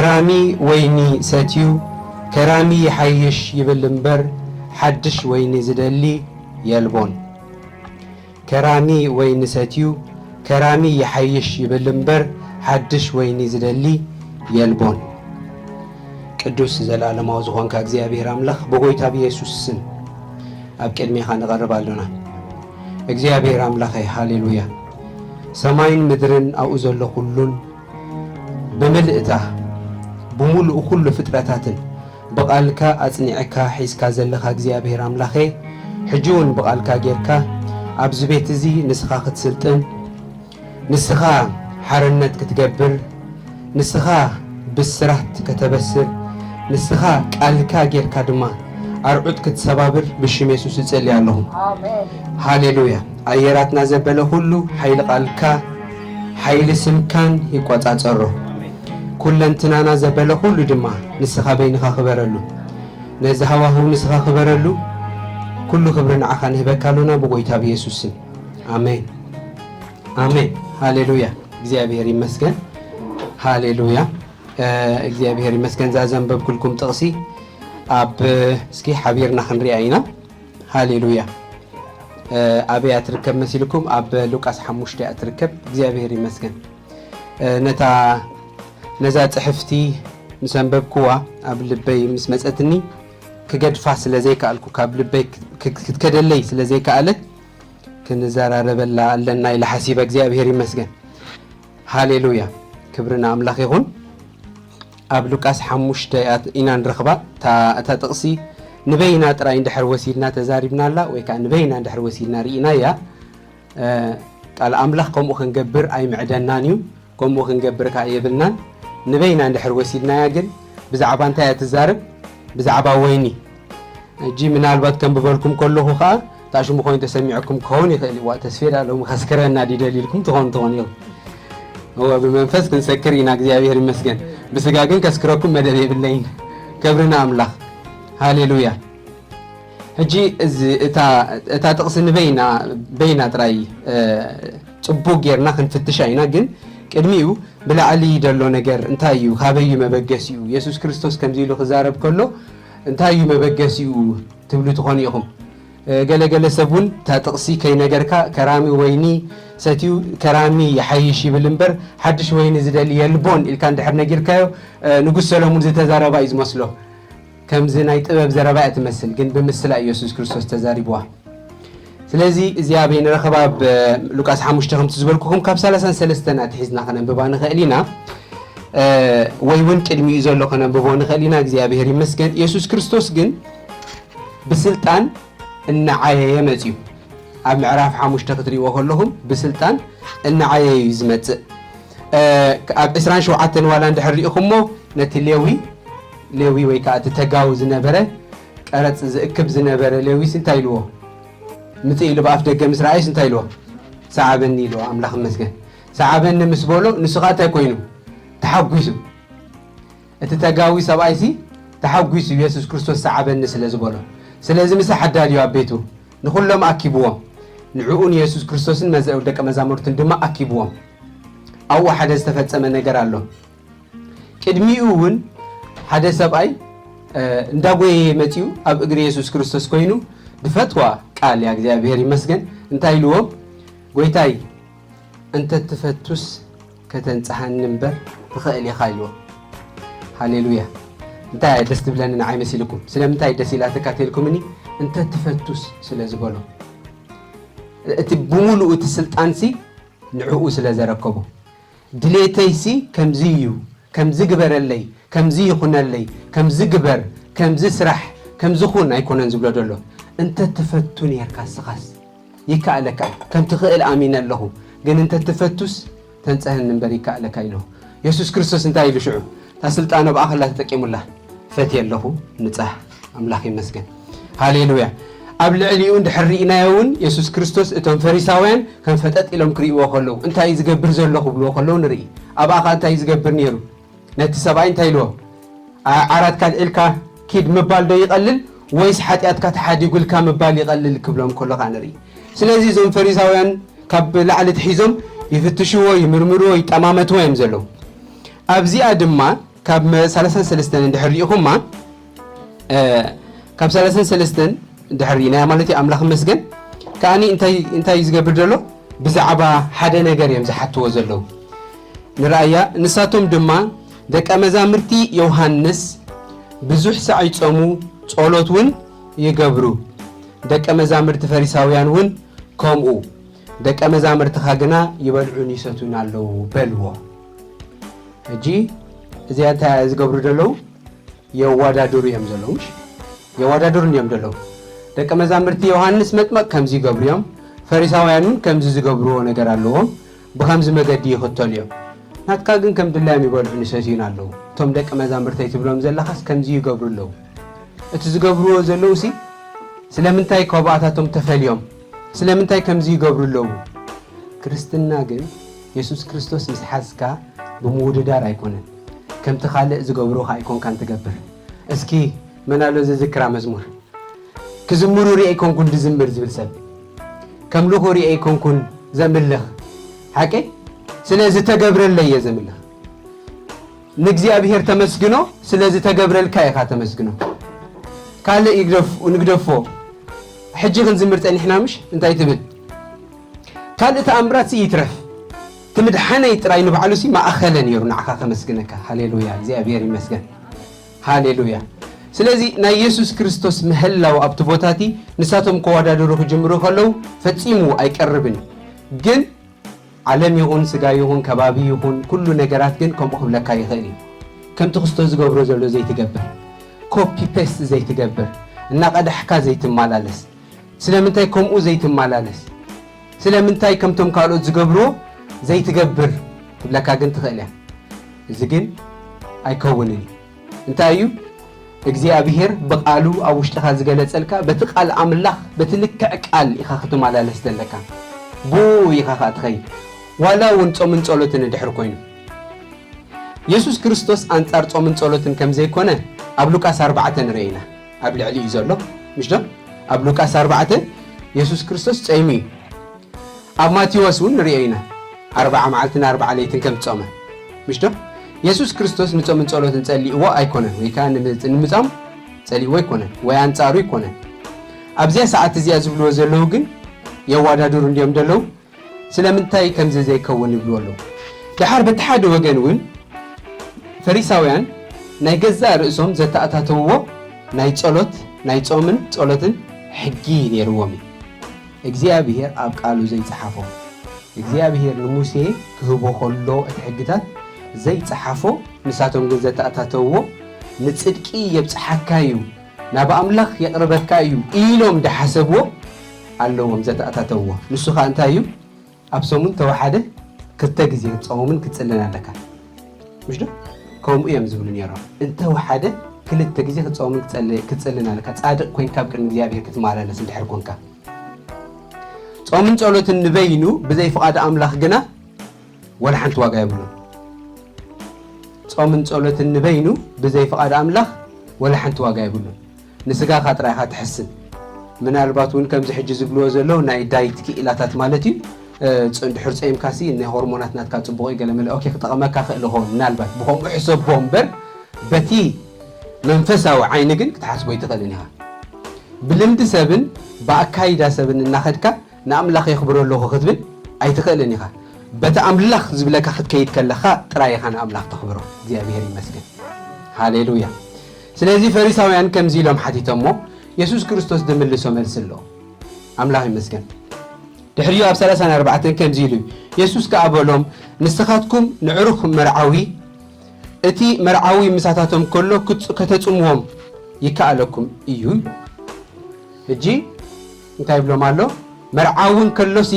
ከራሚ ወይኒ ሰትዩ ከራሚ ይሓይሽ ይብል እምበር ሓድሽ ወይኒ ዝደሊ የልቦን። ከራሚ ወይኒ ሰትዩ ከራሚ ይሓይሽ ይብል እምበር ሓድሽ ወይኒ ዝደሊ የልቦን። ቅዱስ ዘላለማዊ ዝኾንካ እግዚኣብሔር ኣምላኽ ብጎይታ ብየሱስ ስም ኣብ ቅድሜኻ ንቐርብ ኣሎና። እግዚኣብሔር ኣምላኸይ፣ ሃሌሉያ። ሰማይን ምድርን ኣብኡ ዘሎ ኩሉን ብምልእታ ብምሉኡ ኩሉ ፍጥረታትን ብቓልካ ኣጽኒዕካ ሒዝካ ዘለኻ እግዚኣብሔር ኣምላኸ፣ ሕጂ እውን ብቓልካ ጌርካ ኣብዚ ቤት እዚ ንስኻ ክትስልጥን፣ ንስኻ ሓርነት ክትገብር፣ ንስኻ ብስራት ከተበስር፣ ንስኻ ቃልካ ጌርካ ድማ ኣርዑት ክትሰባብር ብሽም የሱስ እጸሊ ኣለኹ። ሃሌሉያ። ኣየራትና ዘበለ ኩሉ ሓይሊ ቃልካ ሓይሊ ስምካን ይቆጻጸሮ። ኩለንትናና ዘበለ ኩሉ ድማ ንስኻ በይንኻ ክበረሉ። ነዚ ሃዋህው ንስኻ ክበረሉ። ኩሉ ክብሪ ንዓኻ ንህበካ ኣሎና ብጎይታ ብየሱስ ስም። ኣሜን። ኣሜን። ሃሌሉያ። እግዚኣብሔር ይመስገን። ሃሌሉያ። እ፣ እግዚኣብሔር ይመስገን። እዛ ዘንበብኩልኩም ጥቕሲ ኣብ፣ እስኪ ሓቢርና ክንሪኣ ኢና። ሃሌሉያ። እ፣ ኣበይ እያ ትርከብ መሲልኩም? ኣብ ሉቃስ ሓሙሽተ እያ ትርከብ። እግዚኣብሔር ይመስገን። እ፣ ነታ፣ ነዛ ጽሕፍቲ ምስ ኣንበብኩዋ ኣብ ልበይ ምስ መጸትኒ ክገድፋ ስለ ዘይከኣልኩ፣ ካብ ልበይ ክ-፣ ክ-፣ ክትከደለይ ስለ ዘይከኣለት ክንዘራረበላ ኣለና ኢለ ሓሲበ። እግዚኣብሔር ይመስገን። ሃሌሉያ። ክብሪ ንኣምላኽ ይኹን። ኣብ ሉቃስ ሓሙሽተ እያ ኢና ንረኽባ። እታ፣ እታ ጥቕሲ ንበይና ጥራይ እንድሕር ወሲድና ተዛሪብናላ ወይ ከኣ ንበይና እንድሕር ወሲድና ርኢናያ፣ እ፣ ቃል ኣምላኽ ከምኡ ክንገብር ኣይምዕደናን እዩ። ከምኡ ክንገብር ከኣ የብልናን። ንበይና እንድሕር ወሲድናያ ግን ብዛዕባ እንታይ እያ ትዛረብ? ብዛዕባ ወይኒ። ሕጂ ምናልባት ከንብበልኩም ከለኹ ከኣ እታ ሽሙ ኮይኑ ተሰሚዕኩም ክኸውን ይኽእል እዩ። ዋ፣ ተስፌ ዳ ሎሚ ከስክረና ድዩ ደልዩ ኢልኩም ትኾኑ ትኾኑ ኢኹም። እወ፣ ብመንፈስ ክንሰክር ኢና፣ እግዚኣብሔር ይመስገን። ብስጋ ግን ከስክረኩም መደብ የብለይን። ክብሪ ንኣምላኽ። ሃሌሉያ። ሕጂ እዚ፣ እታ፣ እታ ጥቕሲ ንበይና፣ በይና ጥራይ፣ እ፣ ጽቡቕ ጌርና ክንፍትሻ ኢና። ግን ቅድሚኡ ብላዕሊ ዘሎ ነገር እንታይ እዩ? ካበይ እዩ መበገሲኡ? የሱስ ክርስቶስ ከምዚ ኢሉ ክዛረብ ከሎ እንታይ እዩ መበገሲኡ ትብሉ ትኾኑ ኢኹም። እ፣ ገለ ገለ ሰብ እውን እታ ጥቕሲ ከይነገርካ ከራሚ ወይኒ ሰትዩ ከራሚ ይሓይሽ ይብል እምበር ሓድሽ ወይኒ ዝደሊ የልቦን ኢልካ እንድሕር ነጊርካዮ፣ እ፣ ንጉስ ሰሎሙን ዝተዛረባ እዩ ዝመስሎ። ከምዚ ናይ ጥበብ ዘረባ እያ ትመስል፣ ግን ብምስላ ኢየሱስ ክርስቶስ ተዛሪብዋ። ስለዚ እዚኣ ኣበይ ንረኽባ? ኣብ ሉቃስ ሓሙሽተ ከምቲ ዝበልኩኹም ካብ ሰላሳን ሰለስተን ኣትሒዝና ከነንብባ ንኽእል ኢና። እ፣ ወይ እውን ቅድሚኡ ዘሎ ከነንብቦ ንኽእል ኢና። እግዚኣብሔር ይመስገን። ኢየሱስ ክርስቶስ ግን ብስልጣን እናዓየየ መጺኡ። ኣብ ምዕራፍ ሓሙሽተ ክትርእይዎ ከለኹም ብስልጣን እናዓየየ እዩ ዝመጽእ። እ፣ ኣብ ዕስራን ሸውዓተን ዋላ እንድሕር ርኢኹሞ ነቲ ሌዊ፣ ሌዊ ወይ ከዓ እቲ ተጋዊ ዝነበረ፣ ቀረጽ ዝእክብ ዝነበረ ሌዊስ እንታይ ኢልዎ? ምጽእ ኢሉ ብኣፍ ደገ ምስ ረኣዩስ እንታይ ኢልዎ? ሰዓበኒ ኢልዎ። ኣምላኽ ይመስገን። ሰዓበኒ ምስ በሎ ንሱ ከዓ እንታይ ኮይኑ? ተሓጒሱ። እቲ ተጋዊ ሰብኣይሲ ተሓጒሱ የሱስ ክርስቶስ ሰዓበኒ ስለ ዝበሎ። ስለዚ ምሳሕ ኣዳልዩ ኣብ ቤቱ ንኹሎም ኣኪብዎም። ንዕኡ ንየሱስ ክርስቶስን መዘ-፣ ደቀ መዛሙርቱን ድማ ኣኪብዎም። ኣብኡ ሓደ ዝተፈጸመ ነገር ኣሎ። ቅድሚኡ እውን ሓደ ሰብኣይ፣ እ፣ እንዳጎየየ መጺኡ ኣብ እግሪ የሱስ ክርስቶስ ኮይኑ፣ ዝፈትዋ ቃል እያ፣ እግዚኣብሔር ይመስገን። እንታይ ኢልዎ? "ጎይታይ፣ እንተ ትፈቱስ ከተንጽሃኒ እምበር ትኽእል ኢኻ" ኢልዎ። ሃሌሉያ። እንታይ እያ ደስ ትብለኒ ንዓይ መሲልኩም? ስለምንታይ ደስ ኢላትካ ተልኩምኒ? እንተ ትፈቱስ ስለ ዝበሎ። እቲ ብምሉኡ እቲ ስልጣንሲ ንዕኡ ስለ ዘረከቦ። ድሌተይሲ ከምዚ እዩ፣ ከምዚ ግበረለይ፣ ከምዚ ይኹነለይ፣ ከምዚ ግበር፣ ከምዚ ስራሕ፣ ከምዚ ኩን ኣይኮነን ዝብሎ ዘሎ። እንተ ትፈቱ ኔርካ ስኻስ ይከኣለካ እዩ። ከም ትኽእል ኣሚነ ኣለኹ። ግን እንተ ትፈቱስ ተንጸህኒ እምበር ይከኣለካ ኢልዎ። የሱስ ክርስቶስ እንታይ ኢሉ ሽዑ? እታ ስልጣን ኣብኣ ከላ ተጠቂሙላ። ፈትየ ኣለኹ፣ ንጻህ። ኣምላኽ ይመስገን። ሃሌሉያ። ኣብ ልዕሊኡ እንድሕር ርኢናዮ እውን የሱስ ክርስቶስ እቶም ፈሪሳውያን ከም ፈጠጥ ኢሎም ክርእይዎ ከለዉ፣ "እንታይ እዩ ዝገብር ዘሎ?" ክብልዎ ከለዉ ንርኢ። ኣብኣ ኸኣ እንታይ እዩ ዝገብር ነይሩ? ነቲ ሰብኣይ እንታይ ኢልዎ? "ዓ-፣ ዓራትካ ኣልዒልካ ኪድ" ምባል ዶ ይቐልል ወይስ "ሓጢኣትካ ተሓዲጉልካ" ምባል ይቐልል ክብሎም ከሎ ኸኣ ንርኢ። ስለዚ እዞም ፈሪሳውያን ካብ ላዕሊ ትሒዞም ይፍትሽዎ፣ ይምርምርዎ፣ ይጠማመትዎ እዮም ዘለዉ። ኣብዚኣ ድማ ካብ መ- ሰላሳን ሰለስተን እንድሕር ሪኢኹማ፣ እ፣ ካብ ሰላሳን ሰለስተን እንድሕር ርኢናያ ማለት እዩ፣ ኣምላኽ ይመስገን። ከኣኒ እንታይ፣ እንታይ እዩ ዝገብር ዘሎ? ብዛዕባ ሓደ ነገር እዮም ዝሓትዎ ዘለዉ። ንረኣያ፣ ንሳቶም ድማ ደቀ መዛምርቲ ዮሃንስ ብዙሕ ሳዕ ይጾሙ፣ ጸሎት እውን ይገብሩ። ደቀ መዛምርቲ ፈሪሳውያን እውን ከምኡ፣ ደቀ መዛምርትኻ ግና ይበልዑን ይሰቱን ኣለዉ በልዎ። ሕጂ እዚኣ እንታይ ዝገብሩ ዘለዉ? የዋዳድሩ እዮም ዘለዉ፣ ምሽ? የዋዳድሩ እዮም ዘለዉ። ደቀ መዛምርቲ ዮሃንስ መጥመቕ ከምዚ ይገብሩ እዮም፣ ፈሪሳውያን እውን ከምዚ ዝገብርዎ ነገር ኣለዎም፣ ብኸምዚ መገዲ ይኽተሉ እዮም። ናትካ ግን ከም ድላዮም ይበልዑን ይሰትዩን ኣለዉ። እቶም ደቀ መዛምርተይ ትብሎም ዘለኻስ ከምዚ ይገብሩ ኣለዉ። እቲ ዝገብርዎ ዘለዉ ሲ ስለምንታይ ካብኣታቶም ተፈልዮም? ስለምንታይ ከምዚ ይገብሩ ኣለዉ? ክርስትና ግን የሱስ ክርስቶስ ምስ ሓዝካ ብምውድዳር ኣይኮነን። ከምቲ ካልእ ዝገብሩኻ ኣይኮንካን ትገብር። እስኪ መን ኣሎ ዝዝክራ መዝሙር? ክዝምሩ ርኤ ኣይኮንኩን ዝዝምር ዝብል ሰብ፣ ከምልኹ ርኤ ኣይኮንኩን ዘምልኽ። ሓቂ? ስለ ዝተገብረለይ እየ ዘምልኽ። ንእግዚኣብሔር ተመስግኖ፣ ስለ ዝተገብረልካ ኢኻ ተመስግኖ። ካልእ ይግደፍ-፣ ንግደፎ። ሕጂ ክንዝምር ጸኒሕና ምሽ? እንታይ ትብል? ካልእ ተኣምራት ሲ ይትረፍ፣ እቲ ምድሓነይ ጥራይ ንባዕሉ ሲ ማእኸለ ነይሩ ንዓኻ ከመስግነካ። ሃሌሉያ፣ እግዚኣብሔር ይመስገን። ሃሌሉያ። ስለዚ ናይ የሱስ ክርስቶስ ምህላው ኣብቲ ቦታ እቲ ንሳቶም ከወዳድሩ ክጅምሩ ከለዉ ፈጺሙ ኣይቀርብን እዩ። ግን ዓለም ይኹን፣ ስጋ ይኹን፣ ከባቢ ይኹን፣ ኩሉ ነገራት ግን ከምኡ ክብለካ ይኽእል እዩ። ከምቲ ክስቶ ዝገብሮ ዘሎ ዘይትገብር፣ ኮፒ ፔስት ዘይትገብር፣ እናቐዳሕካ ዘይትመላለስ፣ ስለምንታይ ከምኡ ዘይትመላለስ፣ ስለምንታይ ከምቶም ካልኦት ዝገብርዎ ዘይትገብር ክብለካ ግን ትኽእል እያ። እዚ ግን ኣይከውንን እዩ። እንታይ እዩ? እግዚኣብሔር ብቓሉ ኣብ ውሽጥኻ ዝገለጸልካ፣ በቲ ቃል ኣምላኽ፣ በቲ ልክዕ ቃል ኢኻ ክትመላለስ ዘለካ። ብኡ ኢኻ ኸኣ ትኸይድ። ዋላ እውን ጾምን ጸሎትን እንድሕር ኮይኑ። የሱስ ክርስቶስ ኣንጻር ጾምን ጸሎትን ከም ዘይኮነ ኣብ ሉቃስ ኣርባዕተ ንርኢ ኢና። ኣብ ልዕሊ እዩ ዘሎ፣ ምሽ ዶ? ኣብ ሉቃስ ኣርባዕተ የሱስ ክርስቶስ ጸይሙ እዩ። ኣብ ማቴዎስ እውን ንርእዮ ኢና፣ ኣርብዓ መዓልትን ኣርብዓ ለይትን ከም ዝጾመ። ምሽ ዶ? የሱስ ክርስቶስ ንጾምን ጸሎትን ጸሊእዎ ኣይኮነን፣ ወይ ከኣ ንምጽ-፣ ንምጻም ጸሊእዎ ኣይኮነን፣ ወይ ኣንጻሩ ኣይኮነን። ኣብዚኣ ሰዓት እዚኣ ዝብልዎ ዘለዉ ግን የዋዳድሩ እንድዮም ዘለዉ። ስለምንታይ ከምዚ ዘይከውን ይብልዎ ኣለዉ። ደሓር በቲ ሓደ ወገን እውን ፈሪሳውያን ናይ ገዛእ ርእሶም ዘተኣታተውዎ ናይ ጸሎት፣ ናይ ጾምን ጸሎትን ሕጊ ነይርዎም እዩ። እግዚኣብሔር ኣብ ቃሉ ዘይጸሓፎ፣ እግዚኣብሔር ንሙሴ ክህቦ ከሎ እቲ ሕግታት ዘይጸሓፎ፣ ንሳቶም ግን ዘተኣታተውዎ፣ ንጽድቂ የብጽሓካ እዩ፣ ናብ ኣምላኽ የቕርበካ እዩ ኢሎም ደሓሰብዎ ኣለዎም ዘተኣታተውዎ። ንሱ ኸኣ እንታይ እዩ? ኣብ ሰሙን ተወሓደ ክልተ ግዜ ክትጸውምን ክትጽልን ኣለካ። ምሽ ዶ? ከምኡ እዮም ዝብሉ ነይሮም። እንተወሓደ ክልተ ግዜ ክትጸውምን ክትጸል-፣ ክትጽልን ኣለካ። ጻድቕ ኮይንካ ኣብ ቅድሚ እግዚኣብሔር ክትመላለስ እንድሕር ኮንካ። ጾምን ጸሎትን ንበይኑ ብዘይ ፍቓድ ኣምላኽ ግና ወላ ሓንቲ ዋጋ የብሉን። ጾምን ጸሎትን ንበይኑ ብዘይ ፍቓድ ኣምላኽ ወላ ሓንቲ ዋጋ የብሉን። ንስጋኻ ጥራይ ኢኻ ትሕስን። ምናልባት እውን ከምዚ ሕጂ ዝብልዎ ዘለዉ ናይ ዳይት ክኢላታት ማለት እዩ። እ፣ ጽ-፣ እንድሕር ጸይምካሲ ናይ ሆርሞናት ናትካ ጽቡቕ እዩ፣ ገለ መለ፣ ኦኬ፣ ክጠቕመካ ክእል ይኸውን። ምናልባት ብኸምኡ ሕሰቦ እምበር በቲ መንፈሳዊ ዓይኒ ግን ክትሓስቦ ኣይትኽእልን ኢኻ። ብልምዲ ሰብን ብኣካይዳ ሰብን እናኸድካ ንኣምላኽ የኽብሮ ኣለኹ ክትብል ኣይትኽእልን ኢኻ። በቲ ኣምላኽ ዝብለካ ክትከይድ ከለኻ ጥራይ ኢኻ ንኣምላኽ ተኽብሮ። እግዚኣብሔር ይመስገን። ሃሌሉያ። ስለዚ ፈሪሳውያን ከምዚ ኢሎም ሓቲቶሞ፣ የሱስ ክርስቶስ ዝምልሶ መልሲ ኣሎ። ኣምላኽ ይመስገን። ድሕሪኡ ኣብ ሰላሳን ኣርባዕተን ከምዚ ኢሉ፣ የሱስ ከኣ በሎም፣ ንስኻትኩም ንዕሩኽ መርዓዊ፣ እቲ መርዓዊ ምሳታቶም ከሎ ክትጽ-፣ ከተጽምዎም ይከኣለኩም እዩ። ሕጂ እንታይ ይብሎም ኣሎ? መርዓዊ እንከሎሲ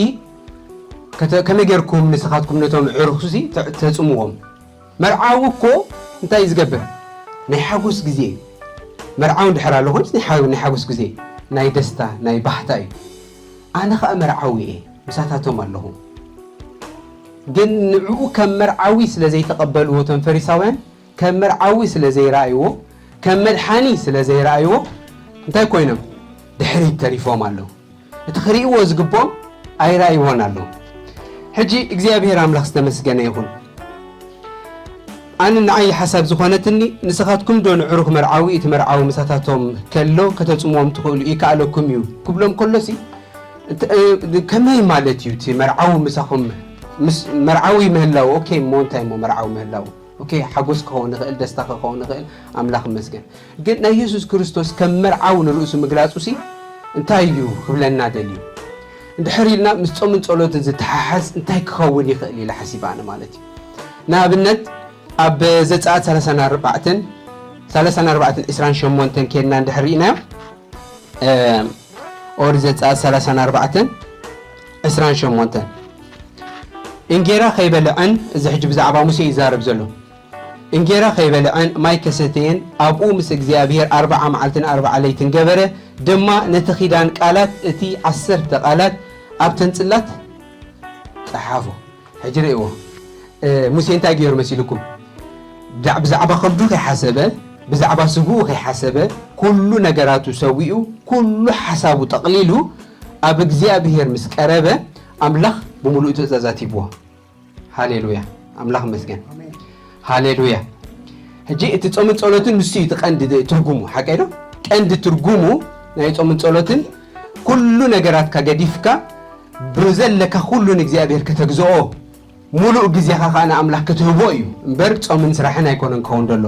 ከተ-፣ ከመይ ጌርኩም ንስኻትኩም ነቶም ዕሩኽሲ ተ-፣ ተጽምዎም? መርዓዊ እኮ እንታይ እዩ ዝገብር? ናይ ሓጎስ ግዜ እዩ። መርዓዊ እንድሕር ኣሎ ኮይኑስ ናይ ሓ-፣ ናይ ሓጎስ ግዜ፣ ናይ ደስታ፣ ናይ ባህታ እዩ። ኣነ ኸኣ መርዓዊ እየ፣ ምሳታቶም ኣለኹ። ግን ንዕኡ ከም መርዓዊ ስለ ዘይተቐበልዎ እቶም ፈሪሳውያን፣ ከም መርዓዊ ስለ ዘይረኣይዎ፣ ከም መድሓኒ ስለ ዘይረኣይዎ፣ እንታይ ኮይኖም? ድሕሪት ተሪፎም ኣለዉ። እቲ ክርእይዎ ዝግብኦም ኣይረኣይዎን ኣለዉ። ሕጂ እግዚኣብሔር ኣምላኽ ዝተመስገነ ይኹን። ኣነ ንዓይ ሓሳብ ዝኾነትኒ፣ ንስኻትኩም ዶ ንዕሩኽ መርዓዊ እቲ መርዓዊ ምሳታቶም ከሎ ከተጽምዎም ትኽእሉ፣ ይከኣለኩም እዩ ክብሎም ከሎሲ፣ እንተ-፣ እ፣ ከመይ ማለት እዩ እቲ መርዓዊ ምሳኹም፣ ምስ መርዓዊ ምህላው? ኦኬ፣ እሞ እንታይ እሞ መርዓዊ ምህላው? ኦኬ፣ ሓጎስ ክኸውን ይኽእል፣ ደስታ ክኸውን ይኽእል፣ ኣምላኽ ይመስገን። ግን ናይ የሱስ ክርስቶስ ከም መርዓዊ ንርእሱ ምግላጹሲ እንታይ እዩ ክብለና ደልዩ? እንድሕር ኢልና ምስ ጾምን ጸሎትን ዝተሓሓዝ እንታይ ክኸውን ይኽእል ኢለ ሓሲበ ኣነ ማለት እዩ። ንኣብነት ኣብ ዘጸኣት ሰላሳን ኣርባዕተን፣ ሰላሳን ኣርባዕተን ዕስራን ሸሞንተን ኬድና እንድሕር ርኢናዮ፣ እ፣ ኦሪት ዘጸኣት ሰላሳን ኣርባዕተን ዕስራን ሸሞንተን፣ እንጌራ ከይበልዐን፣ እዚ ሕጂ ብዛዕባ ሙሴ ይዛረብ ዘሎ፣ እንጌራ ከይበልዐን ማይ ከሰተየን ኣብኡ ምስ እግዚኣብሔር ኣርብዓ መዓልትን ኣርብዓ ለይትን ገበረ፣ ድማ ነቲ ኪዳን ቃላት፣ እቲ ዓሰርተ ቃላት ኣብተን ጽላት ጸሓፎ። ሕጂ ርእይዎ፣ እ፣ ሙሴ እንታይ ገይሩ መሲልኩም? ብዛ-፣ ብዛዕባ ከብዱ ከይሓሰበ፣ ብዛዕባ ስግኡ ከይሓሰበ፣ ኩሉ ነገራቱ ሰዊኡ፣ ኩሉ ሓሳቡ ጠቕሊሉ ኣብ እግዚኣብሔር ምስ ቀረበ፣ ኣምላኽ ብምሉእ ትእዛዛት ሂብዎ። ሃሌሉያ። ኣምላኽ ይመስገን። ሃሌሉያ። ሕጂ እቲ ጾምን ጸሎትን ንሱ እዩ እቲ ቀንዲ ትርጉሙ፣ ሓቀይ ዶ? ቀንዲ ትርጉሙ ናይ ጾምን ጸሎትን ኩሉ ነገራትካ ገዲፍካ ብዘለካ ኩሉ ንእግዚኣብሔር ከተግዝኦ፣ ሙሉእ ግዜኻ ከኣ ንኣምላኽ ክትህቦ እዩ። እምበር ጾምን ስራሕን ኣይኮነን ክኸውን ደሎ።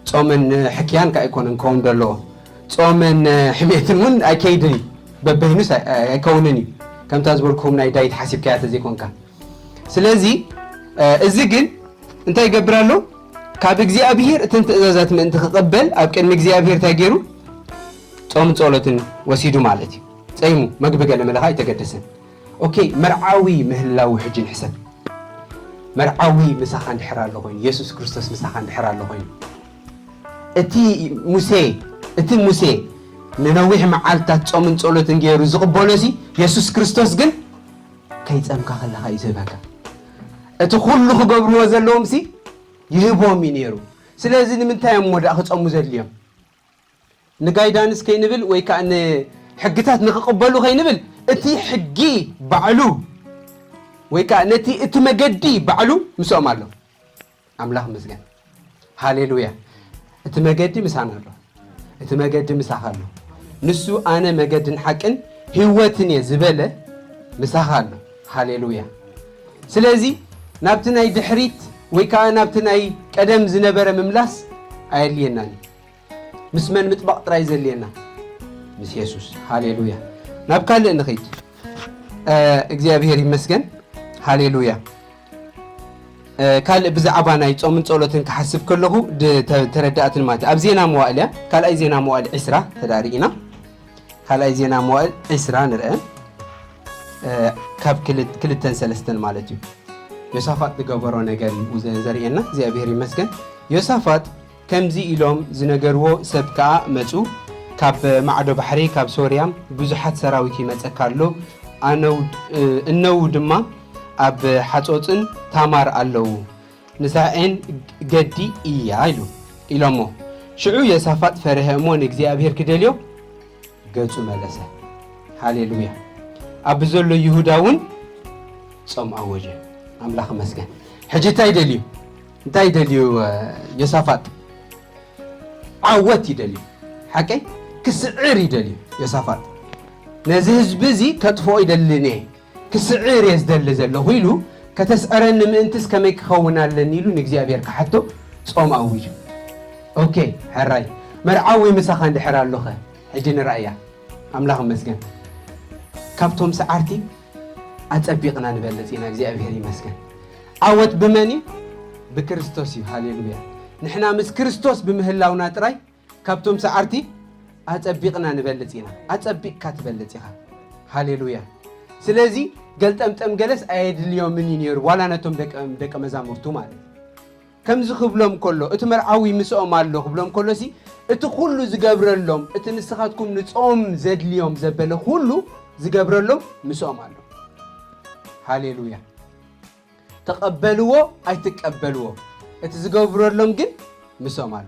ጾምን ሕክያን ከኣ ኣይኮነን ክኸውን ደሎ። ጾምን ሕሜትን እውን ኣይከይድን እዩ። በበይኑስ ኣይ-፣ ኣይከውንን እዩ። ከምታ ዝበልኩኹም ናይ ዳዊት ሓሲብካያ ተዘይኮንካ። ስለዚ፣ እ፣ እዚ ግን እንታይ ይገብር ኣሎ? ካብ እግዚኣብሔር እተን ትእዛዛት ምእንቲ ክቕበል ኣብ ቅድሚ እግዚኣብሔር እንታይ ገይሩ? ጾምን ጸሎትን ወሲዱ ማለት እዩ። ጸይሙ፣ መግቢ ገለ መለኻ ኣይተገደሰን። ኦኬ፣ መርዓዊ ምህላው ሕጂ ንሕሰብ። መርዓዊ ምሳኻ እንድሕር ኣሎ ኮይኑ፣ የሱስ ክርስቶስ ምሳኻ እንድሕር ኣሎ ኮይኑ፣ እቲ ሙሴ፣ እቲ ሙሴ ንነዊሕ መዓልታት ጾምን ጸሎትን ገይሩ ዝቕበሎሲ፣ የሱስ ክርስቶስ ግን ከይጸምካ ከለኻ እዩ ዝህበካ። እቲ ኩሉ ክገብርዎ ዘለዎም ሲ ይህቦም እዩ ነይሩ። ስለዚ ንምንታይ እዮም እሞ ደኣ ክጸሙ ዘድልዮም? ንጋይዳንስ ከይንብል ወይ ከኣ ንሕግታት ንክቕበሉ ከይንብል፣ እቲ ሕጊ ባዕሉ ወይ ከኣ ነቲ፣ እቲ መገዲ ባዕሉ ምስኦም ኣሎ። ኣምላኽ ይመስገን። ሃሌሉያ። እቲ መገዲ ምሳና ኣሎ። እቲ መገዲ ምሳኻ ኣሎ። ንሱ ኣነ መገድን ሓቅን ህይወትን እየ ዝበለ ምሳኻ ኣሎ። ሃሌሉያ። ስለዚ ናብቲ ናይ ድሕሪት ወይ ከኣ ናብቲ ናይ ቀደም ዝነበረ ምምላስ ኣየድልየናን እዩ። ምስ መን ምጥባቕ ጥራይ ዘድልየና? ምስ የሱስ። ሃሌሉያ። ናብ ካልእ ንኸይድ። እ፣ እግዚኣብሔር ይመስገን። ሃሌሉያ። እ፣ ካልእ ብዛዕባ ናይ ጾምን ጸሎትን ክሓስብ ከለኹ ድ-፣ ተ-፣ ተረዳእትን ማለት እዩ። ኣብ ዜና መዋእል እያ። ካልኣይ ዜና መዋእል ዕስራ ተዳሪእና። ካልኣይ ዜና መዋእል ዕስራ ንርአ። እ፣ ካብ ክል-፣ ክልተን ሰለስተን ማለት እዩ። ዮሳፋጥ ዝገበሮ ነገር እዩ ዘ-፣ ዘርእየና። እግዚኣብሔር ይመስገን። ዮሳፋጥ ከምዚ ኢሎም ዝነገርዎ ሰብ ከኣ መጹ። ካብ ማዕዶ ባሕሪ፣ ካብ ሶርያ ብዙሓት ሰራዊት ይመጸካ ኣሎ። ኣነው-፣ እ፣ እነው ድማ ኣብ ሓጾጽን ታማር ኣለዉ። ንሳዔን ገዲ እያ ኢሉ፣ ኢሎሞ። ሽዑ ዮሳፋጥ ፈርሀ እሞ ንእግዚኣብሔር ክደልዮ ገጹ መለሰ። ሃሌሉያ። ኣብ ዘሎ ይሁዳ እውን ጾም ኣወጀ። ኣምላኽ ይመስገን። ሕጂ እንታይ ይደልዩ? እንታይ ይደልዩ፣ እ፣ ዮሳፋጥ? ዓወት ይደልዩ። ሓቀይ? ክስዕር ይደልዩ ዮሳፋጥ። ነዚ ህዝቢ እዚ ከጥፍኦ ይደልን እየ፣ ክስዕር እየ ዝደሊ ዘለኹ ኢሉ፣ ከተስዕረኒ ምእንትስ ከመይ ክኸውን ኣለኒ ኢሉ ንእግዚኣብሔር ክሓቶ ጾም ኣዊጁ። ኦኬ፣ ሕራይ። መርዓዊ ምሳኻ እንድሕር ኣሎኸ? ሕጂ ንረኣያ። ኣምላኽ ይመስገን። ካብቶም ሰዓርቲ ኣጸቢቕና ንበልጽ ኢና። እግዚኣብሔር ይመስገን። ዓወት ብመን እዩ? ብክርስቶስ እዩ። ሃሌሉያ። ንሕና ምስ ክርስቶስ ብምህላውና ጥራይ ካብቶም ሰዓርቲ ኣጸቢቕና ንበልጽ ኢና። ኣጸቢቕካ ትበልጽ ኢኻ። ሃሌሉያ። ስለዚ ገልጠምጠም ገለስ ኣየድልዮምን እዩ ነይሩ፣ ዋላ ነቶም ደቀ፣ ደቀ መዛሙርቱ ማለት እዩ። ከምዚ ክብሎም ከሎ፣ እቲ መርዓዊ ምስኦም ኣሎ ክብሎም ከሎሲ፣ እቲ ኩሉ ዝገብረሎም፣ እቲ ንስኻትኩም ንጾም ዘድልዮም ዘበለ ኩሉ ዝገብረሎም ምስኦም ኣሎ። ሃሌሉያ። ተቐበልዎ ኣይትቀበልዎ፣ እቲ ዝገብረሎም ግን ምስኦም ኣሎ።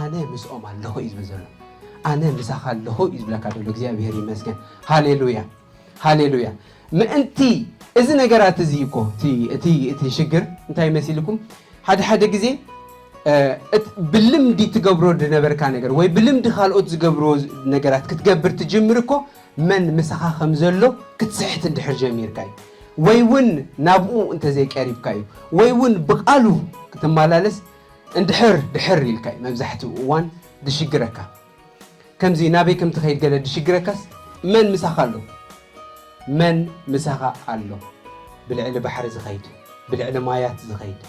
ኣነ ምስኦም ኣለኹ እዩ ዝብል ዘሎ። ኣነ ምሳኻ ኣለኹ እዩ ዝብለካ ዘሎ። እግዚኣብሔር ይመስገን። ሃሌሉያ፣ ሃሌሉያ። ምእንቲ እዚ ነገራት እዚ እኮ፣ እቲ፣ እቲ፣ እቲ ሽግር እንታይ መሲልኩም? ሓደ ሓደ ግዜ እ፣ እት-፣ ብልምዲ ትገብሮ ዝነበርካ ነገር ወይ ብልምዲ ካልኦት ዝገብርዎ ነገራት ክትገብር ትጅምር እኮ፣ መን ምሳኻ ከም ዘሎ ክትስሕት እንድሕር ጀሚርካ እዩ። ወይ እውን ናብኡ እንተዘይቀሪብካ እዩ። ወይ እውን ብቓሉ ክትመላለስ እንድሕር ድሕር ኢልካ እዩ መብዛሕትኡ እዋን ዝሽግረካ። ከምዚ ናበይ ከም ትኸይድ ገለ ድሽግረካስ፣ መን ምሳኻ ኣሎ? መን ምሳኻ ኣሎ? ብልዕሊ ባሕሪ ዝኸይድ፣ ብልዕሊ ማያት ዝኸይድ፣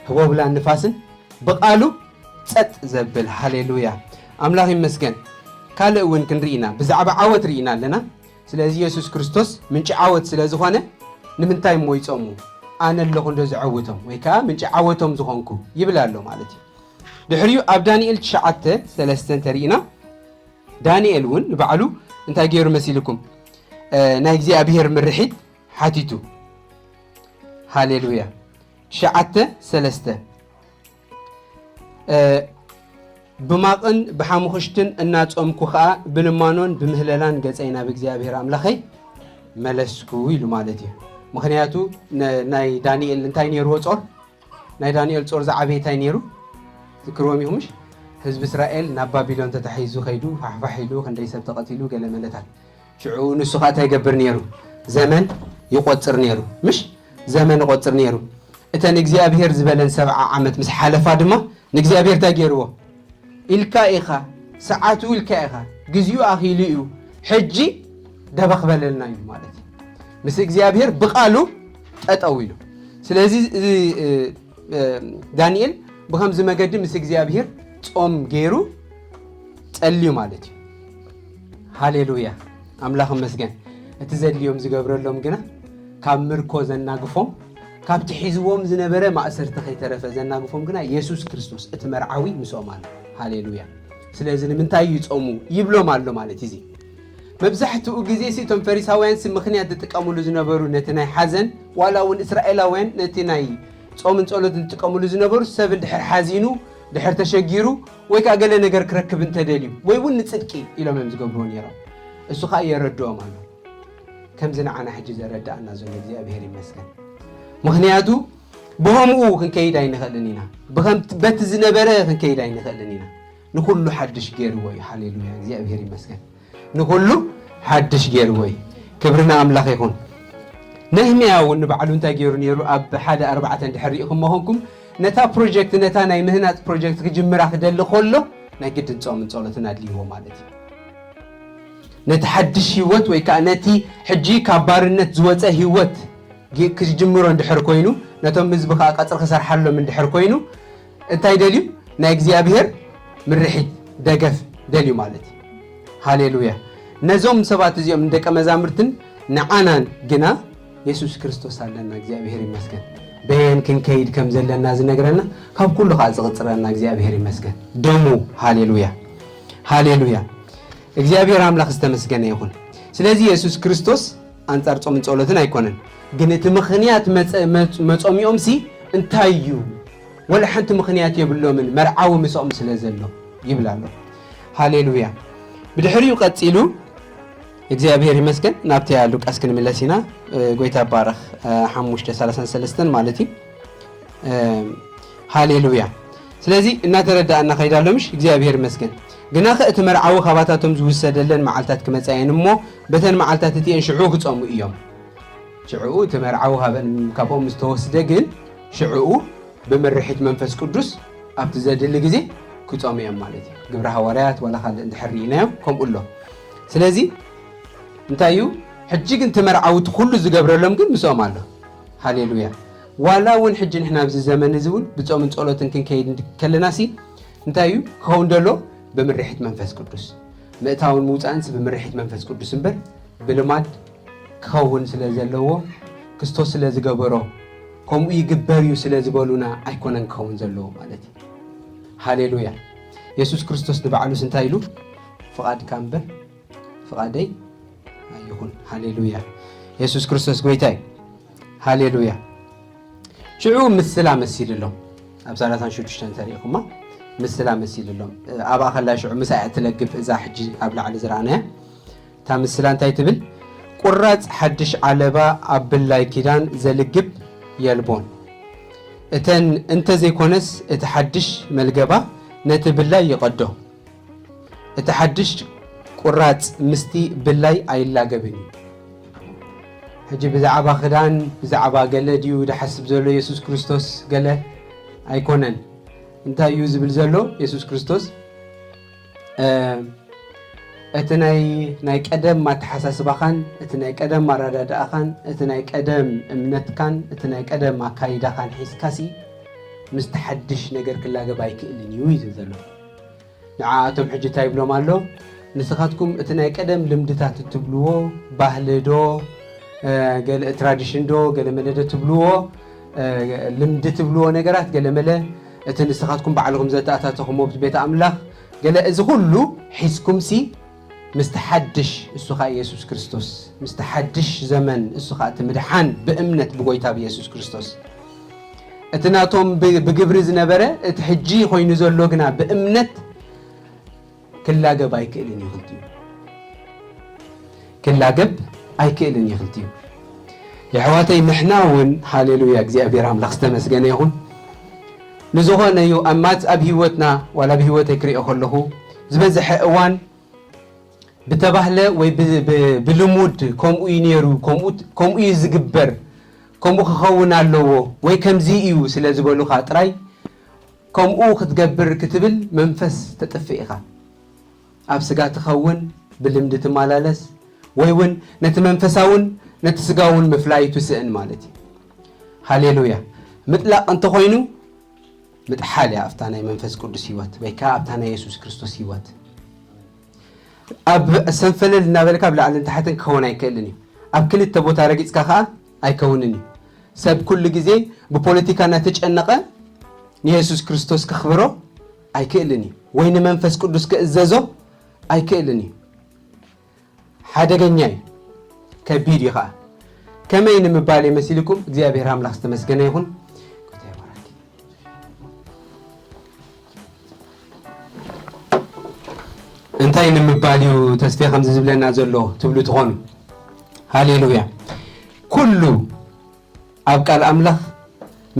ህቦብላን ንፋስን ብቓሉ ጸጥ ዘብል። ሃሌሉያ! ኣምላኽ ይመስገን። ካልእ እውን ክንርኢ ኢና። ብዛዕባ ዓወት ርኢና ኣለና። ስለዚ የሱስ ክርስቶስ ምንጪ ዓወት ስለ ዝኾነ፣ ንምንታይ እሞ ይጸሙ? ኣነ ኣለኹ እንዶ ዘዐውቶም፣ ወይ ከኣ ምንጪ ዓወቶም ዝኾንኩ ይብል ኣሎ ማለት እዩ። ድሕሪኡ ኣብ ዳንኤል ትሽዓተ ሰለስተ እንተሪእና፣ ዳንኤል እውን ንባዕሉ እንታይ ገይሩ መሲልኩም? እ፣ ናይ እግዚኣብሔር ምርሒት ሓቲቱ። ሃሌሉያ። ትሽዓተ ሰለስተ፣ እ፣ ብማቕን ብሓሙኽሽትን እናጾምኩ ኸኣ ብልማኖን ብምህለላን ገጸይ ናብ እግዚኣብሔር ኣምላኸይ መለስኩ ኢሉ ማለት እዩ። ምኽንያቱ ነ-፣ ናይ ዳንኤል እንታይ ነይርዎ ጾር? ናይ ዳንኤል ጾር ዝዓበየ እንታይ ነይሩ? ዝክርዎም ኢኹም ምሽ? ህዝቢ እስራኤል ናብ ባቢሎን ተታሒዙ ኸይዱ፣ ፋሕፋሕ ኢሉ፣ ክንደይ ሰብ ተቐቲሉ፣ ገለ መለታት። ሽዑ ንሱ ኸኣ እንታይ ይገብር ነይሩ? ዘመን ይቖጽር ነይሩ። ምሽ? ዘመን ይቖጽር ነይሩ። እተን እግዚኣብሄር ዝበለን ሰብዓ ዓመት ምስ ሓለፋ ድማ፣ ንእግዚኣብሄር እንታይ ገይርዎ? ኢልካ ኢኻ፣ ሰዓቱ ኢልካ ኢኻ፣ ግዜኡ ኣኺሉ እዩ፣ ሕጂ ደበኽ በለልና እዩ ማለት እዩ። ምስ እግዚኣብሄር ብቓሉ ጠጠው ኢሉ። ስለዚ፣ እዚ፣ እ፣ እ፣ ዳንኤል ብኸምዚ መገዲ ምስ እግዚኣብሄር ጾም ገይሩ ጸልዩ ማለት እዩ። ሃሌሉያ! ኣምላኽ ይመስገን። እቲ ዘድልዮም ዝገብረሎም ግና፣ ካብ ምርኮ ዘናግፎም፣ ካብቲ ሒዝዎም ዝነበረ ማእሰርቲ ከይተረፈ ዘናግፎም ግና የሱስ ክርስቶስ፣ እቲ መርዓዊ፣ ምስኦም ኣሎ። ሃሌሉያ! ስለዚ ንምንታይ ይጾሙ ይብሎም ኣሎ ማለት እዩ። እዚ መብዛሕትኡ ግዜ ሲ እቶም ፈሪሳውያን ሲ ምኽንያት ዝጥቀምሉ ዝነበሩ ነቲ ናይ ሓዘን፣ ዋላ እውን እስራኤላውያን ነቲ ናይ ጾምን ጸሎትን ዝጥቀምሉ ዝነበሩ፣ ሰብ እንድሕር ሓዚኑ፣ ድሕር ተሸጊሩ፣ ወይ ከኣ ገለ ነገር ክረክብ እንተደልዩ፣ ወይ እውን ንጽድቂ ኢሎም እዮም ዝገብርዎ ነይሮም። እሱ ኸኣ የረድኦም ኣሎ። ከምዚ ንዓና ሕጂ ዘረድኣና ዘሎ እግዚኣብሔር ይመስገን። ምኽንያቱ ብኸምኡ ክንከይድ ኣይንኽእልን ኢና። ብኸም-፣ በቲ ዝነበረ ክንከይድ ኣይንኽእልን ኢና። ንኹሉ ሓድሽ ገይርዎ እዩ። ሃሌሉያ፣ እግዚኣብሔር ይመስገን። ንኹሉ ሓድሽ ገይርዎ እዩ። ክብሪ ንኣምላኽ ይኹን። ነህምያ እውን ንባዕሉ እንታይ ገይሩ ነይሩ? ኣብ ሓደ ኣርባዕተ እንድሕር ርኢኹም መኾንኩም፣ ነታ ፕሮጀክት፣ ነታ ናይ ምህናጽ ፕሮጀክት ክጅምራ ክደሊ ከሎ፣ ናይ ግድን ጾምን ጸሎትን ኣድልይዎ ማለት እዩ። ነቲ ሓድሽ ህይወት ወይ ከኣ ነቲ ሕጂ ካብ ባርነት ዝወጸ ህይወት ግ-፣ ክጅምሮ እንድሕር ኮይኑ፣ ነቶም ህዝቢ ከኣ ቀጽሪ ክሰርሓሎም እንድሕር ኮይኑ፣ እንታይ ደልዩ? ናይ እግዚኣብሔር ምርሒት፣ ደገፍ ደልዩ ማለት እዩ። ሃሌሉያ። ነዞም ሰባት እዚኦም ንደቀ መዛሙርትን ንዓናን ግና የሱስ ክርስቶስ ኣለና። እግዚኣብሔር ይመስገን። በየን ክንከይድ ከም ዘለና ዝነግረና፣ ካብ ኩሉ ከኣ ዝቕጽረና እግዚኣብሔር ይመስገን። ደሙ፣ ሃሌሉያ፣ ሃሌሉያ። እግዚኣብሔር ኣምላኽ ዝተመስገነ ይኹን። ስለዚ የሱስ ክርስቶስ ኣንጻር ጾምን ጸሎትን ኣይኮነን። ግን እቲ ምኽንያት መጸ-፣ መጽ-፣ መጾሚኦም ሲ እንታይ እዩ? ወላ ሓንቲ ምኽንያት የብሎምን፣ መርዓዊ ምስኦም ስለ ዘሎ ይብል ኣሎ። ሃሌሉያ። ብድሕሪኡ ቀጺሉ፣ እግዚኣብሔር ይመስገን፣ ናብቲ ሉቃስ ክንምለስ ኢና። እ፣ ጎይታ ይባረኽ። እ፣ ሓሙሽተ ሰላሳን ሰለስተን ማለት እዩ። እ፣ ሃሌሉያ። ስለዚ እናተረዳእና ከይዳ ኣሎ ምሽ? እግዚኣብሔር ይመስገን። ግናኸ እቲ መርዓዊ ካባታቶም ዝውሰደለን መዓልታት ክመጻ እየን እሞ፣ በተን መዓልታት እቲአን ሽዑ ክጸሙ እዮም። ሽዕኡ እቲ መርዓዊ ካብን-፣ ካብኦም ምስ ተወስደ ግን፣ ሽዕኡ ብምርሒት መንፈስ ቅዱስ ኣብቲ ዘድሊ ግዜ ክጾሙ እዮም ማለት እዩ። ግብረ ሃዋርያት ዋላ ካልእ እንድሕር ርኢናዮ ከምኡ ኣሎ። ስለዚ እንታይ እዩ? ሕጂ ግን እቲ መርዓዊ እቲ ኩሉ ዝገብረሎም ግን ምስኦም ኣሎ። ሃሌሉያ። ዋላ እውን ሕጂ ንሕና ኣብዚ ዘመን እዚ እውን ብጾምን ጸሎትን ክንከይድ እንድ-፣ ከለና ሲ እንታይ እዩ ክኸውን ዘሎ? ብምርሒት መንፈስ ቅዱስ። ምእታውን ምውጻእንስ ብምርሒት መንፈስ ቅዱስ እምበር ብልማድ ክኸውን ስለ ዘለዎ፣ ክርስቶስ ስለ ዝገበሮ፣ ከምኡ ይግበር እዩ ስለ ዝበሉና ኣይኮነን ክኸውን ዘለዎ ማለት እዩ። ሃሌሉያ። የሱስ ክርስቶስ ንባዕሉስ እንታይ ኢሉ? ፍቓድካ እምበር ፍቓደይ ኣይኹን። ሃሌሉያ። የሱስ ክርስቶስ ጎይታ እዩ። ሃሌሉያ። ሽዑ ምስላ መሲልሎም። ኣብ ሰላሳን ሽዱሽተን እንተሪእኹማ፣ ምስላ መሲልሎም። ኣብኣ ከላ ሽዑ ምሳይ እያ ትለግብ፣ እዛ ሕጂ ኣብ ላዕሊ ዝረኣናያ። እታ ምስላ እንታይ ትብል? ቁራጽ ሓድሽ ዓለባ ኣብ ብላይ ኪዳን ዘልግብ የልቦን። እተን እንተ ዘይኮነስ፣ እቲ ሓድሽ መልገባ ነቲ ብላይ ይቐዶ። እቲ ሓድሽ ቁራጽ ምስቲ ብላይ ኣይላገብን እዩ። ሕጂ ብዛዕባ ክዳን፣ ብዛዕባ ገለ ድዩ ዝሓስብ ዘሎ የሱስ ክርስቶስ? ገለ ኣይኮነን። እንታይ እዩ ዝብል ዘሎ የሱስ ክርስቶስ? እ፣ እቲ ናይ፣ ናይ ቀደም ኣተሓሳስባኻን፣ እቲ ናይ ቀደም ኣረዳድኣኻን፣ እቲ ናይ ቀደም እምነትካን፣ እቲ ናይ ቀደም ኣካይዳኻን ሒዝካሲ ምስቲ ሓድሽ ነገር ክላገብ ኣይክእልን እዩ እዩ ዝብል ዘሎ። ንዓኣቶም ሕጂ እንታይ ይብሎም ኣሎ? ንስኻትኩም እቲ ናይ ቀደም ልምድታት እትብልዎ፣ ባህሊ ዶ፣ እ፣ ገለ ትራዲሽን ዶ፣ ገለ መለ ዶ ትብልዎ፣ እ፣ ልምዲ ትብልዎ ነገራት፣ ገለ መለ እቲ ንስኻትኩም ባዕልኹም ዘተኣታተኹምዎ ቤት ኣምላኽ፣ ገለ፣ እዚ ኩሉ ሒዝኩምሲ ምስቲ ሓድሽ፣ እሱ ኸኣ የሱስ ክርስቶስ፣ ምስቲ ሓድሽ ዘመን፣ እሱ ኸኣ እቲ ምድሓን ብእምነት ብጎይታ ብየሱስ ክርስቶስ፣ እቲ ናቶም ብ-፣ ብግብሪ ዝነበረ፣ እቲ ሕጂ ኮይኑ ዘሎ ግና ብእምነት ክላገብ ኣይክእልን እዩ ክልቲኡ። ክላገብ ኣይክእልን እዩ ክልቲኡ። የሕዋተይ፣ ንሕና እውን፣ ሃሌሉያ፣ እግዚኣብሔር ኣምላኽ ዝተመስገነ ይኹን። ንዝኾነ እዩ፣ ኣብ ማት-፣ ኣብ ህይወትና፣ ዋላ ኣብ ህይወተይ ክሪኦ ከለኹ፣ ዝበዝሐ እዋን ብተባህለ ወይ ብ-፣ ብ-፣ ብልሙድ ከምኡ እዩ ነይሩ፣ ከምኡ ት-፣ ከምኡ እዩ ዝግበር፣ ከምኡ ክኸውን ኣለዎ ወይ ከምዚ እዩ ስለ ዝበሉኻ ጥራይ ከምኡ ክትገብር ክትብል መንፈስ ተጥፍእ ኢኻ። ኣብ ስጋ ትኸውን፣ ብልምዲ ትመላለስ፣ ወይ እውን ነቲ መንፈሳውን ነቲ ስጋውን ምፍላይ ትስእን ማለት እዩ። ሃሌሉያ። ምጥላቕ እንተኾይኑ፣ ምጥሓል እያ ኣብታ ናይ መንፈስ ቅዱስ ህይወት፣ ወይ ከኣ ኣብታ ናይ የሱስ ክርስቶስ ህይወት። ኣብ ሰንፈለል እናበልካ ኣብ ላዕልን ታሕትን ክኸውን ኣይክእልን እዩ። ኣብ ክልተ ቦታ ረጊጽካ ከኣ ኣይከውንን እዩ። ሰብ ኩሉ ግዜ ብፖለቲካ እናተጨነቐ ንየሱስ ክርስቶስ ከኽብሮ ኣይክእልን እዩ፣ ወይ ንመንፈስ ቅዱስ ክእዘዞ ኣይክእልን እዩ። ሓደገኛ እዩ፣ ከቢድ እዩ ኸዓ። ከመይ ንምባል እዩ መሲልኩም? እግዚኣብሔር ኣምላኽ ዝተመስገነ ይኹን። እንታይ ንምባል እዩ ተስፌ ከምዚ ዝብለና ዘሎ ትብሉ ትኾኑ? ሃሌሉያ። ኩሉ ኣብ ቃል ኣምላኽ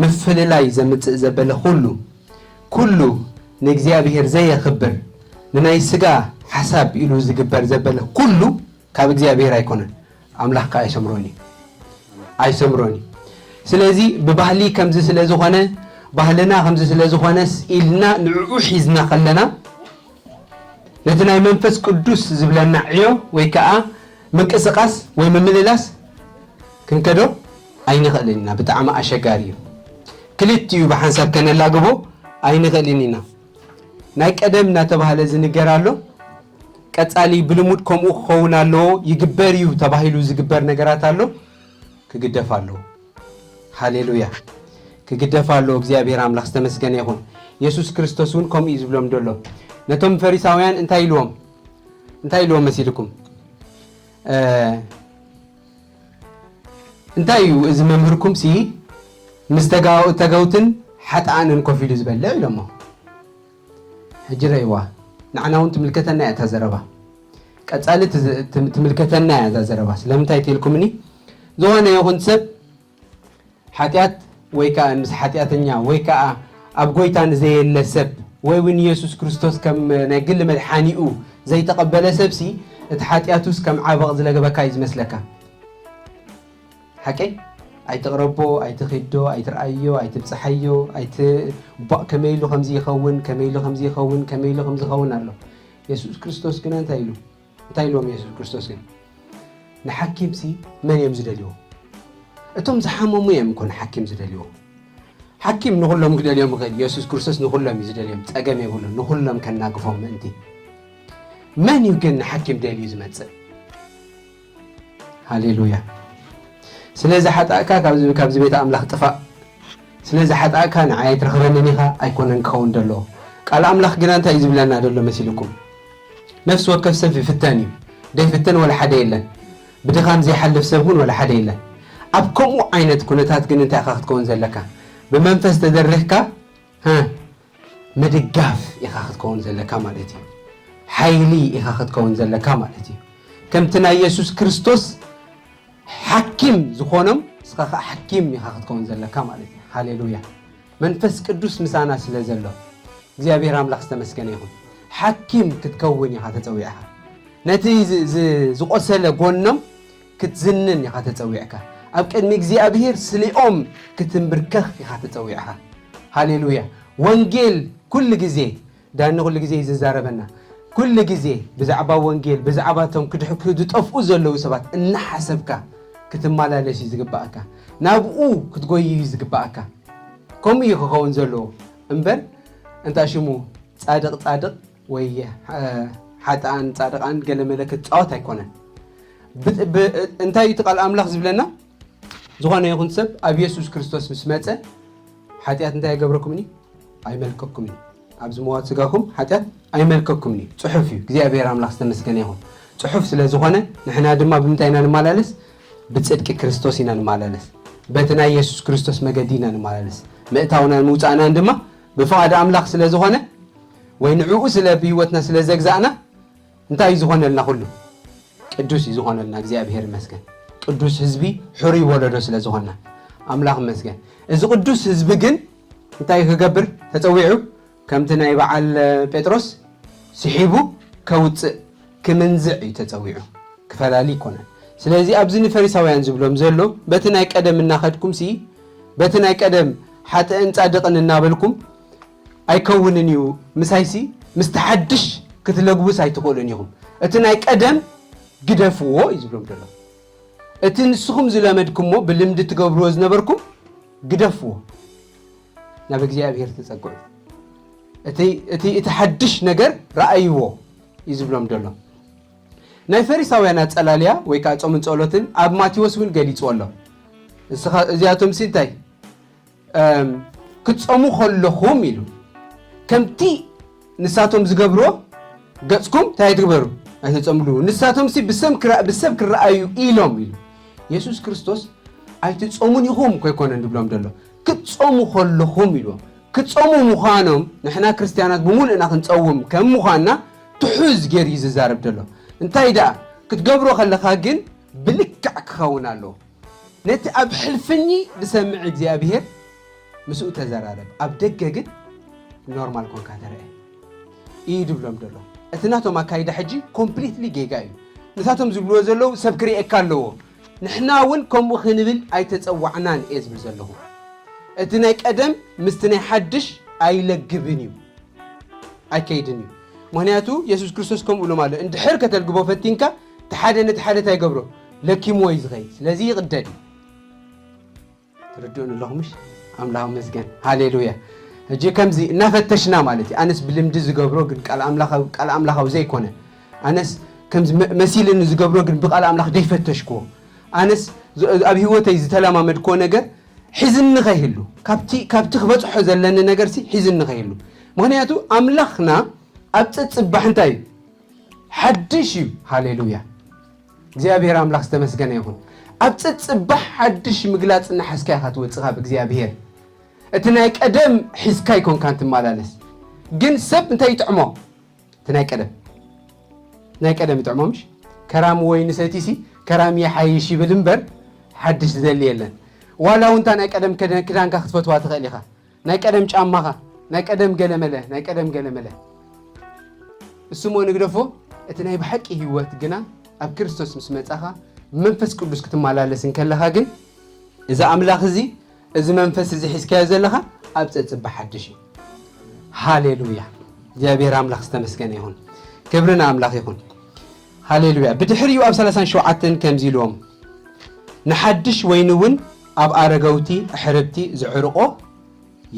ምፍልላይ ዘምጽእ ዘበለ ኩሉ፣ ኩሉ ንእግዚኣብሔር ዘየኽብር፣ ንናይ ስጋ ሓሳብ ኢሉ ዝግበር ዘበለ ኩሉ ካብ እግዚኣብሔር ኣይኮነን። ኣምላኽ ከኣ ኣይሰምሮን እዩ። ኣይሰምሮን እዩ። ስለዚ ብባህሊ ከምዚ ስለ ዝኾነ፣ ባህልና ከምዚ ስለ ዝኾነስ ኢልና ንዕኡ ሒዝና ከለና፣ ነቲ ናይ መንፈስ ቅዱስ ዝብለና ዕዮ ወይ ከኣ ምንቅስቓስ ወይ ምምልላስ ክንከዶ ኣይንኽእልን ኢና። ብጣዕሚ ኣሸጋሪ እዩ። ክልቲኡ ብሓንሳብ ከነላግቦ ኣይንኽእልን ኢና። ናይ ቀደም እናተባህለ ዝንገር ኣሎ። ቀጻሊ ብልሙድ ከምኡ ክኸውን ኣለዎ፣ ይግበር እዩ ተባሂሉ ዝግበር ነገራት ኣሎ፣ ክግደፍ ኣለዎ። ሃሌሉያ። ክግደፍ ኣለዎ። እግዚኣብሔር ኣምላኽ ዝተመስገነ ይኹን። የሱስ ክርስቶስ እውን ከምኡ እዩ ዝብሎም ዘሎ። ነቶም ፈሪሳውያን እንታይ ኢልዎም? እንታይ ኢልዎም መሲልኩም? እ፣ እንታይ እዩ እዚ መምህርኩም ሲ ምስ ተጋ-፣ ተገውትን ሓጥኣንን ኮፍ ኢሉ ዝበልዕ ኢሎሞ። ሕጂ ረእይዋ፣ ንዓና እውን ትምልከተና እያ እታ ዘረባ። ቀጻሊ ትዝ-፣ ትም-፣ ትምልከተና እያ እዛ ዘረባ። ስለምንታይ ተልኩምኒ? ዝኾነ ይኹን ሰብ ሓጢኣት ወይ ከኣ ምስ ሓጢኣተኛ ወይ ከኣ ኣብ ጎይታ ንዘየለ ሰብ ወይ እውን የሱስ ክርስቶስ ከም ናይ ግሊ መድሓኒኡ ዘይተቐበለ ሰብሲ፣ እቲ ሓጢኣቱስ ከም ዓበቕ ዝለገበካ እዩ ዝመስለካ። ሓቀይ? ኣይትቕረቦ፣ ኣይትኺዶ፣ ኣይትርኣዮ፣ ኣይትብጽሓዮ፣ ኣይት-፣ ቧእ፣ ከመይ ኢሉ ከምዚ ይኸውን፣ ከመይ ኢሉ ከምዚ ይኸውን፣ ከመይ ኢሉ ከምዚ ይኸውን ኣሎ። የሱስ ክርስቶስ ግና እንታይ ኢሉ? እንታይ ኢልዎም የሱስ ክርስቶስ ግን? ንሓኪምሲ መን እዮም ዝደልይዎ? እቶም ዝሓመሙ እዮም እኮ ንሓኪም ዝደልይዎ። ሓኪም ንኹሎም ክደልዮም ይኽእል። የሱስ ክርስቶስ ንኹሎም እዩ ዝደልዮም። ጸገም የብሉን። ንኹሎም ከናግፎም ምእንቲ። መን እዩ ግን ንሓኪም ደልዩ ዝመጽእ? ሃሌሉያ። ስለ ዝሓጣእካ ካብዚ፣ ካብዚ ቤት ኣምላኽ ጥፋእ። ስለ ዝሓጣእካ ንዓይ ኣይትረኽበንን ኢኻ ኣይኮነን ክኸውን ደሎ። ቃል ኣምላኽ ግና እንታይ እዩ ዝብለና ደሎ መሲልኩም? ነፍሲ ወከፍ ሰብ ይፍተን እዩ። ደይፍተን ወላ ሓደ የለን። ብድኻም ዘይሓልፍ ሰብ እውን ወላ ሓደ የለን። ኣብ ከምኡ ዓይነት ኩነታት ግን እንታይ ኢኻ ክትከውን ዘለካ? ብመንፈስ ተደሪኽካ፣ ሃ፣ ምድጋፍ ኢኻ ክትከውን ዘለካ ማለት እዩ። ሓይሊ ኢኻ ክትከውን ዘለካ ማለት እዩ። ከምቲ ናይ የሱስ ክርስቶስ ሓኪም ዝኾኖም፣ ንስኻ ኸዓ ሓኪም ኢኻ ክትከውን ዘለካ ማለት እዩ። ሃሌሉያ። መንፈስ ቅዱስ ምሳና ስለ ዘሎ እግዚኣብሔር ኣምላኽ ዝተመስገነ ይኹን። ሓኪም ክትከውን ኢኻ ተጸዊዕኻ። ነቲ ዝ- ዝ- ዝቆሰለ ጎኖም ክትዝንን ኢኻ ተጸዊዕካ። ኣብ ቅድሚ እግዚኣብሔር ስሊኦም ክትንብርከኽ ኢኻ ተጸዊዕኻ። ሃሌሉያ። ወንጌል ኩሉ ግዜ ዳኒ ኩሉ ግዜ እዩ ዝዛረበና። ኩሉ ግዜ ብዛዕባ ወንጌል ብዛዕባቶም ክድሕኩ ዝጠፍኡ ዘለዉ ሰባት እናሓሰብካ ክትመላለስ እዩ ዝግባኣካ። ናብኡ ክትጎይ እዩ ዝግባኣካ። ከምኡ እዩ ክኸውን ዘለዎ እምበር እንታ ሽሙ ጻድቕ ጻድቕ ወይ ሓጥኣን ጻድቓን ገለ መለ ክትጻወት ኣይኮነን። እንታይ እዩ እቲ ቃል ኣምላኽ ዝብለና? ዝኾነ ይኹን ሰብ ኣብ የሱስ ክርስቶስ ምስ መጸ ሓጢኣት እንታይ ኣይገብረኩምን እዩ? ኣይመልከኩምን እዩ። ኣብዚ መዋት ስጋኹም ሓጢኣት ኣይመልከኩምን እዩ። ጽሑፍ እዩ። እግዚኣብሔር ኣምላኽ ዝተመስገነ ይኹን። ጽሑፍ ስለ ዝኾነ ንሕና ድማ ብምንታይ ኢና ንመላለስ? ብጽድቂ ክርስቶስ ኢና ንመላለስ። በቲ ናይ የሱስ ክርስቶስ መገዲ ኢና ንመላለስ። ምእታውናን ምውጻእናን ድማ ብፍቓድ ኣምላኽ ስለ ዝኾነ ወይ ንዕኡ ስለ ብህይወትና ስለ ዘግዛእና እንታይ እዩ ዝኾነልና? ኩሉ ቅዱስ እዩ ዝኾነልና። እግዚኣብሔር ይመስገን። ቅዱስ ህዝቢ፣ ሕሩይ ወለዶ ስለ ዝኾንና ኣምላኽ ይመስገን። እዚ ቅዱስ ህዝቢ ግን እንታይ ክገብር ተጸዊዑ? ከምቲ ናይ በዓል ጴጥሮስ ስሒቡ ከውጽእ ክምንዝዕ እዩ ተጸዊዑ፣ ክፈላሊ ይኮነን። ስለዚ ኣብዚ ንፈሪሳውያን ዝብሎም ዘሎ በቲ ናይ ቀደም እናኸድኩም ሲ በቲ ናይ ቀደም ሓጥእን ጻድቕን እናበልኩም ኣይከውንን እዩ ምሳይሲ ምስቲ ሓድሽ ክትለግቡስ ኣይትኽእሉን ኢኹም። እቲ ናይ ቀደም ግደፍዎ እዩ ዝብሎም ዘሎ። እቲ ንስኹም ዝለመድኩሞ ብልምዲ ትገብርዎ ዝነበርኩም ግደፍዎ፣ ናብ እግዚኣብሔር ተጸግዑ። እቲ እቲ እቲ ሓድሽ ነገር ረኣይዎ እዩ ዝብሎም ዘሎ። ናይ ፈሪሳውያን ኣጸላልያ ወይ ከዓ ጾምን ጸሎትን ኣብ ማቴዎስ እውን ገሊጽዎ ኣሎ። እስኻ እዚኣቶም ሲ እንታይ ክትጾሙ ከለኹም ኢሉ ከምቲ ንሳቶም ዝገብርዎ ገጽኩም እንታይ ትግበሩ ኣይተጸምሉ። ንሳቶም ሲ ብሰብ ክረኣዩ ኢሎም ኢሉ የሱስ ክርስቶስ ኣይትጾሙን ኢኹም ኮይኮነን ድብሎም ደሎ ክትጾሙ ከለኹም ኢልዎም። ክጾሙ ምዃኖም ንሕና ክርስትያናት ብምሉእና ክንጸውም ከም ምዃንና ትሑዝ ገይሩ እዩ ዝዛረብ ደሎ። እንታይ ደኣ ክትገብሮ ከለኻ ግን ብልክዕ ክኸውን ኣለዎ። ነቲ ኣብ ሕልፍኒ ዝሰምዕ እግዚኣብሔር ምስኡ ተዘራረብ፣ ኣብ ደገ ግን ኖርማል ኮንካ ተረአ እዩ ድብሎም ደሎ። እቲ ናቶም ኣካይዳ ሕጂ ኮምፕሊትሊ ጌጋ እዩ። ንሳቶም ዝብልዎ ዘለዉ ሰብ ክርእየካ ኣለዎ። ንሕና እውን ከምኡ ክንብል ኣይተጸዋዕናን እየ ዝብል ዘለኹ። እቲ ናይ ቀደም ምስቲ ናይ ሓድሽ ኣይለግብን እዩ፣ ኣይከይድን እዩ። ምክንያቱ የሱስ ክርስቶስ ከምኡ ኢሎም ኣሎ፣ እንድሕር ከተልግቦ ፈቲንካ እቲ ሓደ ነቲ ሓደ እንታይ ይገብሮ? ለኪምዎ እዩ ዝኸይድ። ስለዚ ይቕደድ እዩ። ትርድኡን ኣለኹምሽ? ኣምላኽ መስገን። ሃሌሉያ። ሕጂ ከምዚ እናፈተሽና ማለት እዩ። ኣነስ ብልምዲ ዝገብሮ ግን ቃል ኣምላኻዊ ዘይኮነ፣ ኣነስ ከምዚ መሲልኒ ዝገብሮ ግን ብቃል ኣምላኽ ደይፈተሽክዎ፣ ኣነስ ኣብ ህይወተይ ዝተለማመድክዎ ነገር ሒዝኒ ከይህሉ፣ ካብቲ ክበፅሖ ዘለኒ ነገር ሲ ሒዝኒ ከይህሉ። ምክንያቱ ኣምላኽና ኣብ ፀፅባሕ እንታይ እዩ? ሓድሽ እዩ። ሃሌሉያ። እግዚኣብሔር ኣምላኽ ዝተመስገነ ይኹን። ኣብ ፀፅባሕ ሓድሽ ምግላፅ እናሓዝካ ኢኻ ትወፅእ ካብ እግዚኣብሔር። እቲ ናይ ቀደም ሒዝካ ኣይኮንካን ትመላለስ። ግን ሰብ እንታይ ይጥዕሞ? እቲ ናይ ቀደም ናይ ቀደም ይጥዕሞ ምሽ? ከራሚ ወይኒ ሰቲሲ ከራሚ ይሓይሽ ይብል እምበር ሓድሽ ዝደሊ የለን። ዋላ እውን እታ ናይ ቀደም ክዳንካ ክትፈትዋ ትኽእል ኢኻ። ናይ ቀደም ጫማኻ፣ ናይ ቀደም ገለመለ፣ ናይ ቀደም ገለመለ። እሱ እሞ ንግደፎ። እቲ ናይ ብሓቂ ህይወት ግና ኣብ ክርስቶስ ምስ መጻኻ ብመንፈስ ቅዱስ ክትመላለስ እንከለኻ ግን እዚ ኣምላኽ እዚ እዚ መንፈስ እዚ ሒዝካዮ ዘለኻ ኣብ ጸጽባ ሓድሽ እዩ። ሃሌሉያ። እግዚኣብሔር ኣምላኽ ዝተመስገነ ይኹን። ክብሪ ንኣምላኽ ይኹን። ሃሌሉያ። ብድሕሪኡ ኣብ ሰላሳን ሸውዓተን ከምዚ ኢልዎም፣ ንሓድሽ ወይኒ እውን ኣብ ኣረገውቲ ኣሕርብቲ ዝዕርቆ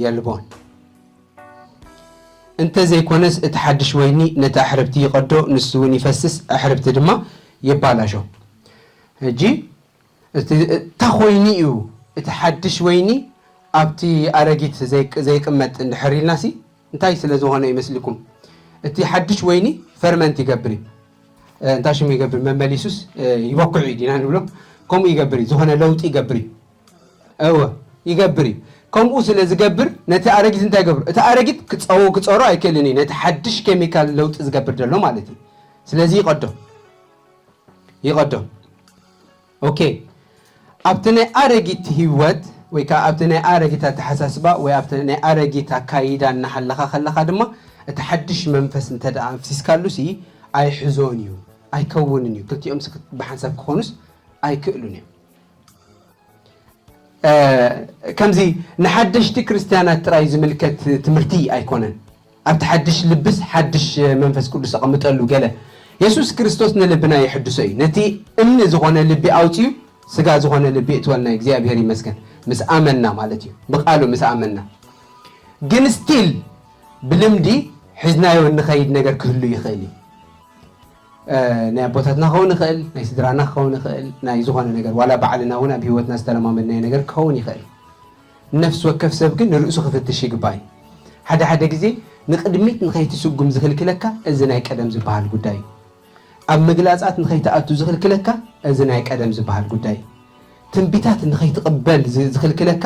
የልቦን። እንተ ዘይኮነስ እቲ ሓድሽ ወይኒ ነቲ ኣሕርብቲ ይቐዶ፣ ንሱ እውን ይፈስስ፣ ኣሕርብቲ ድማ ይባላሾ። ሕጂ እታ ኮይኒ እዩ። እቲ ሓድሽ ወይኒ ኣብቲ ኣረጊት ዘይቅመጥ እንድሕር ኢልናሲ እንታይ ስለ ዝኾነ ይመስልኩም? እቲ ሓድሽ ወይኒ ፈርመንት ይገብር እዩ። እንታይ ሽሙ ይገብር? መመሊሱስ ይበኩዕ እዩ ዲና ንብሎ። ከምኡ ይገብር እዩ። ዝኾነ ለውጢ ይገብር እዩ። እወ ይገብር እዩ። ከምኡ ስለ ዝገብር ነቲ ኣረጊት እንታይ ይገብር? እቲ ኣረጊት ክፀዎ ክፀሮ ኣይክእልን እዩ። ነቲ ሓድሽ ኬሚካል ለውጢ ዝገብር ዘሎ ማለት እዩ። ስለዚ ይቐዶ ይቐዶ። ኦኬ፣ ኣብቲ ናይ ኣረጊት ህይወት ወይ ከዓ ኣብቲ ናይ ኣረጊት ኣተሓሳስባ ወይ ኣብቲ ናይ ኣረጊት ኣካይዳ እናሃለኻ ከለኻ ድማ እቲ ሓድሽ መንፈስ እንተ ደኣ ኣፍሲስካሉ ሲ ኣይሕዞን እዩ፣ ኣይከውንን እዩ። ክልቲኦም ሲ ብሓንሳብ ክኾኑስ ኣይክእሉን እዮም። ከምዚ ንሓደሽቲ ክርስትያናት ጥራይ ዝምልከት ትምህርቲ ኣይኮነን። ኣብቲ ሓድሽ ልብስ ሓድሽ መንፈስ ቅዱስ ኣቐምጠሉ ገለ። የሱስ ክርስቶስ ንልብና የሕድሶ እዩ። ነቲ እምኒ ዝኾነ ልቢ ኣውፅዩ ስጋ ዝኾነ ልቢ እትወልና እግዚኣብሔር ይመስገን። ምስ ኣመንና ማለት እዩ። ብቃሉ ምስ ኣመንና ግን ስቲል ብልምዲ ሒዝናዮ እንኸይድ ነገር ክህሉ ይኽእል እዩ። ናይ ኣቦታትና ክኸውን ይኽእል፣ ናይ ስድራና ክኸውን ይኽእል፣ ናይ ዝኾነ ነገር ዋላ ባዕልና እውን ኣብ ህይወትና ዝተለማመድናዮ ነገር ክኸውን ይኽእል። ነፍሲ ወከፍ ሰብ ግን ንርእሱ ክፍትሽ ይግባእ እዩ። ሓደ ሓደ ግዜ ንቕድሚት ንኸይትስጉም ዝኽልክለካ እዚ ናይ ቀደም ዝበሃል ጉዳይ እዩ። ኣብ ምግላጻት ንኸይትኣቱ ዝኽልክለካ እዚ ናይ ቀደም ዝበሃል ጉዳይ እዩ። ትንቢታት ንኸይትቕበል ዝ- ዝኽልክለካ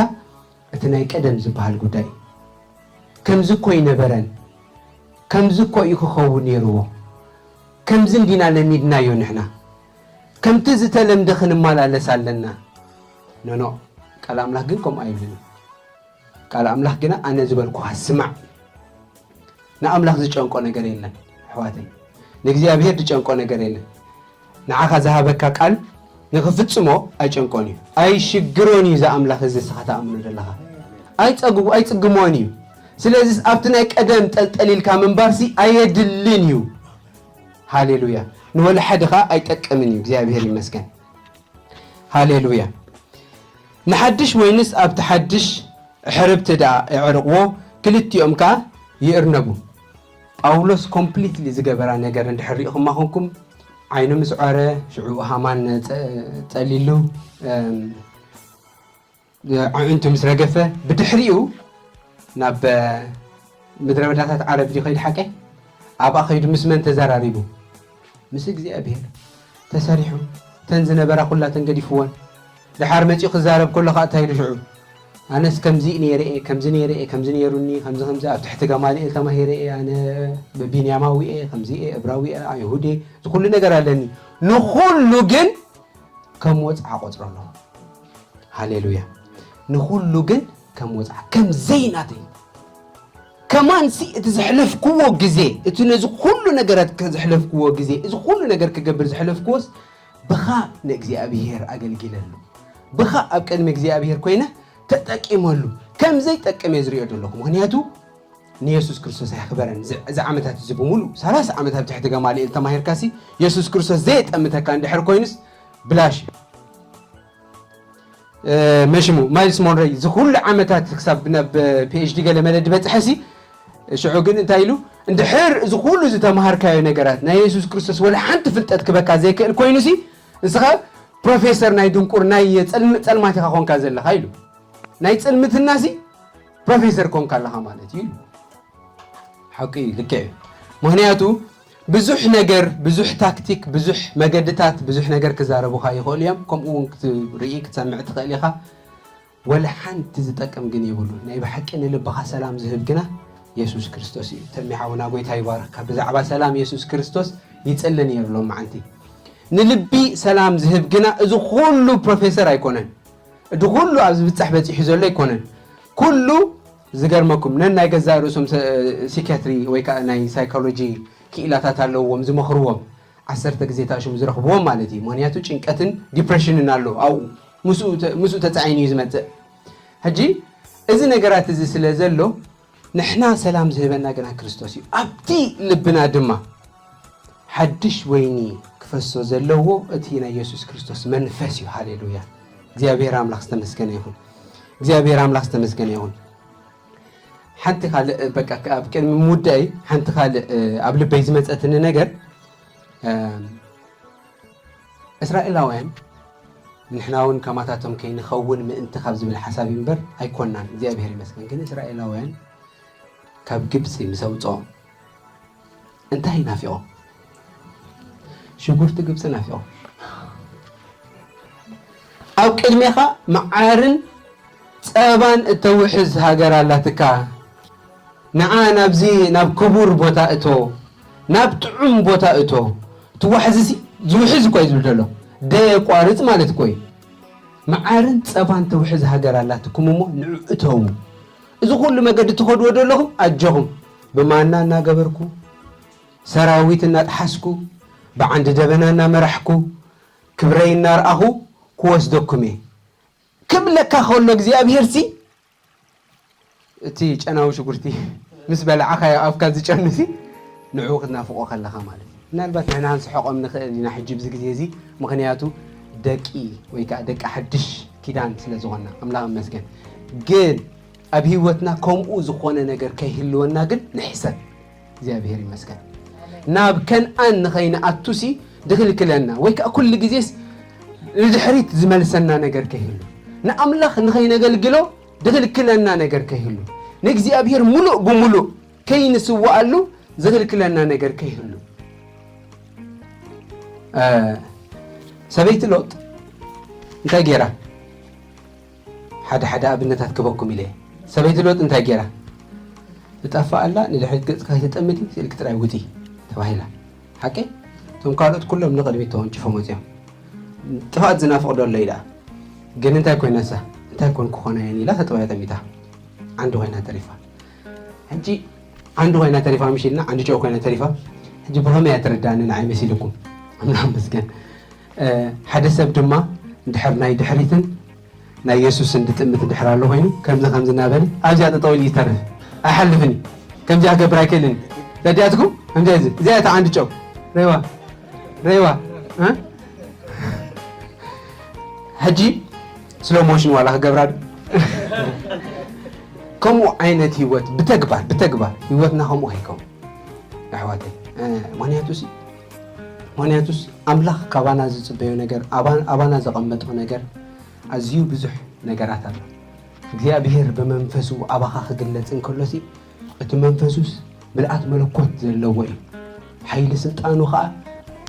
እቲ ናይ ቀደም ዝበሃል ጉዳይ እዩ። ከምዚ እኮ ይነበረን ከምዚ እኮ እዩ ክኸውን ነይርዎ። ከምዚ እንዲና ለሚድናዮ ንሕና። ከምቲ ዝተለምደ ክንመላለስ ኣለና። ኖኖ፣ ቃል ኣምላኽ ግን ከምኡ ኣይብልን። ቃል ኣምላኽ ግና ኣነ ዝበልኩኻ ስማዕ። ንኣምላኽ ዝጨንቆ ነገር የለን ኣሕዋተይ፣ ንእግዚኣብሔር ዝጨንቆ ነገር የለን። ንዓኻ ዝሃበካ ቃል ንኽፍጽሞ ኣይጨንቆን እዩ፣ ኣይሽግሮን እዩ። እዚ ኣምላኽ እዚ እስኻ ትኣምኖ ዘለኻ ኣይጸግቡ ኣይጽግሞን እዩ። ስለዚ ኣብቲ ናይ ቀደም ጠልጠል ኢልካ ምንባርሲ ኣየድልን እዩ። ሃሌሉያ። ንወለ ሓደ ኸኣ ኣይጠቅምን እዩ። እግዚኣብሔር ይመስገን። ሃሌሉያ። ንሓድሽ ወይንስ ኣብቲ ሓድሽ ሕርብቲ ደኣ የዕርቕዎ፣ ክልቲኦም ከኣ ይእርነቡ። ጳውሎስ ኮምፕሊትሊ ዝገበራ ነገር እንድሕር ሪእኹማ ኾንኩም፣ ዓይኑ ምስ ዖረ፣ ሽዑ ሃማን ጸ- ጸሊሉ፣ እም፣ ኣዒንቱ ምስ ረገፈ፣ ብድሕሪኡ ናብ ምድረ በዳታት ዓረብ ድዩ ከይዱ ሓቀይ? ኣብኣ ከይዱ ምስ መን ተዘራሪቡ? ምስ እግዚኣብሔር ተሰሪሑ። እተን ዝነበራ ኩላተን ገዲፍወን። ደሓር መጺኡ ክዛረብ ከሎ ከዓ እንታይ ኢሉ ሽዑ? ኣነስ ከምዚ ነይረ እየ፣ ከምዚ ነይረ እየ፣ ከምዚ ነይሩኒ፣ ከምዚ ከምዚ ኣብ ትሕቲ ገማልኤል ተማሂረ እየ፣ ኣነ ብቢንያማዊ እየ፣ ከምዚ እየ፣ እብራዊ እየ፣ ኣይሁድ እየ፣ እዚ ኩሉ ነገር ኣለኒ። ንኹሉ ግን ከም ወጽዓ ቆጽሮ ኣለኹ። ሃሌሉያ። ንኹሉ ግን ከም ወጽዓ፣ ከም ዘይናተይ። ከማንሲ እቲ ዘሕለፍክዎ ግዜ፣ እቲ ነዚ ኩሉ ነገራት ከ- ዘሕለፍክዎ ግዜ፣ እዚ ኩሉ ነገር ክገብር ዘሕለፍክዎስ ብኻ ንእግዚኣብሔር ኣገልጊለሉ። ብኻ ኣብ ቅድሚ እግዚኣብሔር ኮይነ ተጠቂመሉ። ከም ዘይጠቅም እየ ዝሪኦ ዘለኹ። ምኽንያቱ ንየሱስ ክርስቶስ ኣየኽበረን። እዚ- እዚ ዓመታት እዚ ብምሉእ ሰላሳ ዓመት ኣብ ትሕቲ ገማልኤል ተማሂርካሲ የሱስ ክርስቶስ ዘየጠምተካ እንድሕር ኮይኑስ ብላሽ እዩ። እ፣ መሽሙ ማይልስ ሞንረይ እዚ ኩሉ ዓመታት ክሳብ ናብ ፒኤችዲ ገለ መለ ዝበጽሐሲ ሽዑ ግን እንታይ ኢሉ? እንድሕር እዚ ኩሉ ዝተምሃርካዮ ነገራት ናይ የሱስ ክርስቶስ ወላ ሓንቲ ፍልጠት ክበካ ዘይክእል ኮይኑሲ ንስኻ ፕሮፌሰር ናይ ድንቁር ናይ ጸልም- ጸልማት ኢኻ ኮንካ ዘለኻ ኢሉ። ናይ ጽልምትናሲ ፕሮፌሰር ኮንካ ኣለኻ ማለት እዩ ኢሉ። ሓቂ እዩ፣ ልክዕ እዩ። ምኽንያቱ ብዙሕ ነገር፣ ብዙሕ ታክቲክ፣ ብዙሕ መገድታት፣ ብዙሕ ነገር ክዛረቡኻ ይኽእሉ እዮም። ከምኡ እውን ክትርኢ ክትሰምዕ ትኽእል ኢኻ። ወላ ሓንቲ ዝጠቅም ግን የብሉን። ናይ ብሓቂ ንልብኻ ሰላም ዝህብ ግና የሱስ ክርስቶስ እዩ። ተሚ ሓውና ጎይታ ይባርኽካ። ብዛዕባ ሰላም የሱስ ክርስቶስ ይጽሊ ነይሩ ሎም መዓንቲ። ንልቢ ሰላም ዝህብ ግና እዚ ኩሉ ፕሮፌሰር ኣይኮነን። እዚ ኩሉ ኣብ ዝብጻሕ በጺሑ ዘሎ ኣይኮነን። ኩሉ ዝገርመኩም ነን ናይ ገዛእ ርእሶም ሰ- ሲኪያትሪ ወይ ከዓ ናይ ሳይኮሎጂ ክኢላታት ኣለዎም ዝመኽርዎም ዓሰርተ ግዜ ተኣሽሙ ዝረኽብዎም ማለት እዩ። ምኽንያቱ ጭንቀትን ዲፕሬሽንን ኣሎ ኣብኡ ምስኡ ተ- ምስኡ ተጻዒኑ እዩ ዝመጽእ። ሕጂ እዚ ነገራት እዚ ስለ ዘሎ ንሕና ሰላም ዝህበና ግና ክርስቶስ እዩ። ኣብቲ ልብና ድማ ሓድሽ ወይኒ ክፈሶ ዘለዎ እቲ ናይ የሱስ ክርስቶስ መንፈስ እዩ። ሃሌሉያ! እግዚኣብሔር ኣምላኽ ዝተመስገነ ይኹን። እግዚኣብሔር ኣምላኽ ዝተመስገነ ይኹን። ሓንቲ ካልእ በቃ ኣብ ቅድሚ ምውዳይ ሓንቲ ካልእ ኣብ ልበይ ዝመፀትኒ ነገር እስራኤላውያን ንሕና እውን ከማታቶም ከይንኸውን ምእንቲ ካብ ዝብል ሓሳብ እዩ እምበር ኣይኮናን። እግዚኣብሔር ይመስገን። ግን እስራኤላውያን ካብ ግብፂ ምስ ኣውፅኦም እንታይ ናፊቖም? ሽጉርቲ ግብፂ ናፊቖም። ኣብ ቅድሜኻ መዓርን ፀባን እተውሕዝ ሃገር ኣላትካ። ንዓ ናብዚ ናብ ክቡር ቦታ እቶ፣ ናብ ጥዑም ቦታ እቶ። ትዋሕዝሲ ዝውሕዝ እኮ እዩ ዝብል ዘሎ። ደየቋርፅ ማለት እኮ እዩ። መዓርን ጸባን ተውሕዝ ሃገር ኣላትኩም እሞ ንዑ እተዉ። እዚ ኩሉ መገዲ ትኸድዎ ዘለኹም ኣጆኹም። ብማና እናገበርኩ፣ ሰራዊት እናጠሓስኩ፣ ብዓንዲ ደበና እናመራሕኩ፣ ክብረይ እናርኣኹ ክወስደኩም እየ። ክብለካ ከሎ እግዚኣብሄርሲ፣ እቲ ጨናዊ ሽጉርቲ ምስ በላዕኻዮ ኣፍካ ዝጨኑሲ፣ ንዕኡ ክትናፍቖ ከለኻ ማለት እዩ። ምናልባት ንሕና ክንስሕቖም ንኽእል ኢና ሕጂ ኣብዚ ግዜ እዚ፣ ምኽንያቱ ደቂ ወይ ከዓ ደቂ ሓድሽ ኪዳን ስለ ዝኾንና፣ ኣምላኽ ይመስገን። ግን ኣብ ህይወትና ከምኡ ዝኾነ ነገር ከይህልወና ግን ንሕሰብ። እግዚኣብሔር ይመስገን። ናብ ከነኣን ንኸይንኣቱሲ ድኽልክለና ወይ ከዓ ኩሉ ግዜስ ንድሕሪት ዝመልሰና ነገር ከይህሉ፣ ንኣምላኽ ንኸይነገልግሎ ድኽልክለና ነገር ከይህሉ፣ ንእግዚኣብሔር ሙሉእ ብሙሉእ ከይንስዋኣሉ ዝኽልክለና ነገር ከይህሉ። እ፣ ሰበይቲ ሎጥ እንታይ ገይራ? ሓደ ሓደ ኣብነታት ክበኩም ኢለ እየ። ሰበይቲ ሎጥ እንታይ ገይራ? ትጠፍእ ኣላ፣ ንድሕሪት ገጽካ ከይተጠምቲ ስእልኪ ጥራይ ውጺ ተባሂላ። ሓቂ? እቶም ካልኦት ኩሎም ንቕድሚት ተወንጭፎም ወጺኦም። ጥፍኣት ዝናፍቕ ዶ ኣሎ ኢላ። ግን እንታይ ኮይና እሳ? እንታይ ኮንኩ ኾነ እየን ኢላ ተጠውያ ጠሚታ። ዓንዲ ኮይና ተሪፋ። ሕጂ ዓንዲ ኮይና ተሪፋ፣ ምሽ ኢልና ዓንዲ ጨው ኮይና ተሪፋ። ሕጂ ብኸመይ እያ ትርዳእኒ ንዓይ መሲልኩም? ኣምላኽ ይመስገን። እ፣ ሓደ ሰብ ድማ እንድሕር ናይ ድሕሪትን ናይ የሱስን ድጥምት እንድሕር ኣሎ ኮይኑ፣ ከምዚ ከምዚ እናበለ ኣብዚኣ ጠጠው ኢሉ ይተርፍ። ኣይሓልፍን እዩ። ከምዚኣ ክገብር ኣይክእልን እዩ። ረዲኣትኩም? ከምዚኣ እዚ። እዚኣ እታ ዓንዲ ጨው። ረይዋ። ረይዋ። እ? ሕጂ ስሎ ሞሽን ዋላ ክገብራ ዶ? ከምኡ ዓይነት ህይወት ብተግባር፣ ብተግባር ህይወትና ከምኡ ከይከውን። ኣሕዋተይ፣ እ፣ ምኽንያቱሲ፣ ምኽንያቱስ ኣምላኽ ካባና ዝጽበዮ ነገር፣ ኣባ-፣ ኣባና ዘቐመጦ ነገር ኣዝዩ ብዙሕ ነገራት ኣሎ። እግዚኣብሔር ብመንፈሱ ኣባኻ ክግለጽ እንከሎሲ፣ እቲ መንፈሱስ ምልኣት መለኮት ዘለዎ እዩ። ሓይሊ ስልጣኑ ኸኣ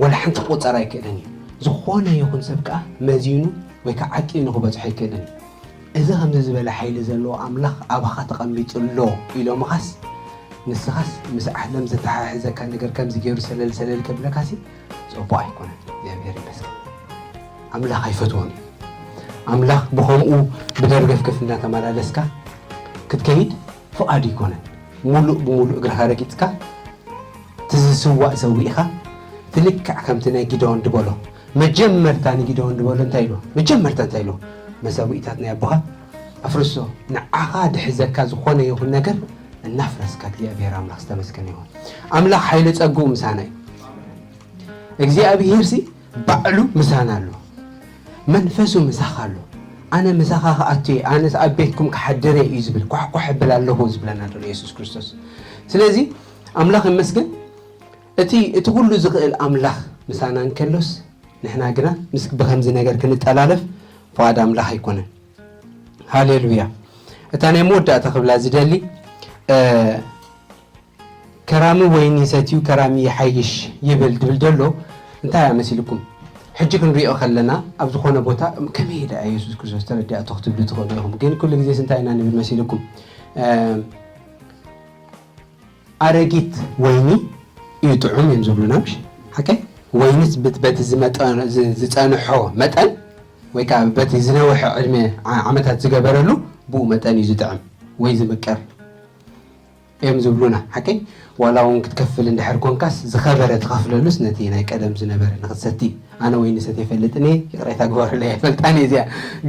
ወላ ሓንቲ ክቑጸር ኣይክእልን እዩ። ዝኾነ ይኹን ሰብ ከኣ መዚኑ ወይ ከኣ ዓቂኑ ክበጽሖ ኣይክእልን እዩ። እዚ ከምዚ ዝበለ ሓይሊ ዘለዎ ኣምላኽ ኣባኻ ተቐሚጡ ኣሎ ኢሎምኻስ፣ ንስኻስ ምስ ዓለም ዘተሓሕዘካ ነገር ከምዚ ገይሩ ሰለል ሰለል ከብለካሲ፣ ጽቡቕ ኣይኮነን። እግዚኣብሔር ይመስገን። ኣምላኽ ኣይፈትዎን እዩ። ኣምላኽ ብኸምኡ ብደርገፍገፍ እናተመላለስካ ክትከይድ ፍቓድ ኣይኮነን። ሙሉእ ብሙሉእ እግርኻ ረጊጽካ፣ እቲ ዝስዋእ ሰዊእኻ፣ እቲ ልክዕ ከምቲ ናይ ጊደዎን ድበሎ፣ መጀመርታ ንጊደዎን ድበሎ እንታይ ኢልዎ? መጀመርታ እንታይ ኢልዎ? መሰዊእታት ናይ ኣቦኻ ኣፍርሶ። ንዓኻ ድሕዘካ ዝኾነ ይኹን ነገር እናፍረስካ፣ እግዚኣብሔር ኣምላኽ ዝተመስገነ ይኹን። ኣምላኽ ሓይሊ ጸግኡ ምሳና እዩ። እግዚኣብሄርሲ ባዕሉ ምሳና ኣሎ። መንፈሱ ምሳኻ ኣሎ። ኣነ ምሳኻ ክኣቱ እየ፣ ኣነስ ኣብ ቤትኩም ክሓድር እየ እዩ ዝብል። ኳሕኳሕ እብል ኣለኹ ዝብለና ዘሎ የሱስ ክርስቶስ። ስለዚ ኣምላኽ ይመስገን፣ እቲ፣ እቲ ኩሉ ዝኽእል ኣምላኽ ምሳና እንከሎስ፣ ንሕና ግና ምስ ብኸምዚ ነገር ክንጠላለፍ ፍቓድ ኣምላኽ ኣይኮነን። ሃሌሉያ። እታ ናይ መወዳእታ ክብላ ዝደሊ፣ እ፣ ከራሚ ወይኒ ሰትዩ ከራሚ ይሓይሽ ይብል ድብል ደሎ እንታይ እያ መሲልኩም? ሕጂ ክንሪኦ ከለና ኣብ ዝኾነ ቦታ ከመይ ደኣ የሱስ ክርስቶስ ተረዲኣቶ ክትብሉ ትኽእሉ ኢኹም። ግን ኩሉ ግዜስ እንታይ ኢና ንብል መሲልኩም? እ፣ ኣረጊት ወይኒ እዩ ጥዑም እዮም ዝብሉና፣ ምሽ? ሓቀይ? ወይንስ ብት-፣ በቲ ዝመጠ-፣ ዝ-፣ ዝጸንሖ መጠን ወይ ከኣ በቲ ዝነውሐ ዕድመ ዓ-፣ ዓመታት ዝገበረሉ ብኡ መጠን እዩ ዝጥዕም ወይ ዝምቀር እዮም ዝብሉና። ሓቀይ? ዋላ እውን ክትከፍል እንድሕር ኮንካስ ዝኸበረ ትኸፍለሉስ ነቲ ናይ ቀደም ዝነበረ ንኽትሰቲ። ኣነ ወይኒ ሰትየ ይፈልጥን እየ፣ ይቕሬታ ግበሩለይ፣ ኣይፈልጣን እየ እዚኣ።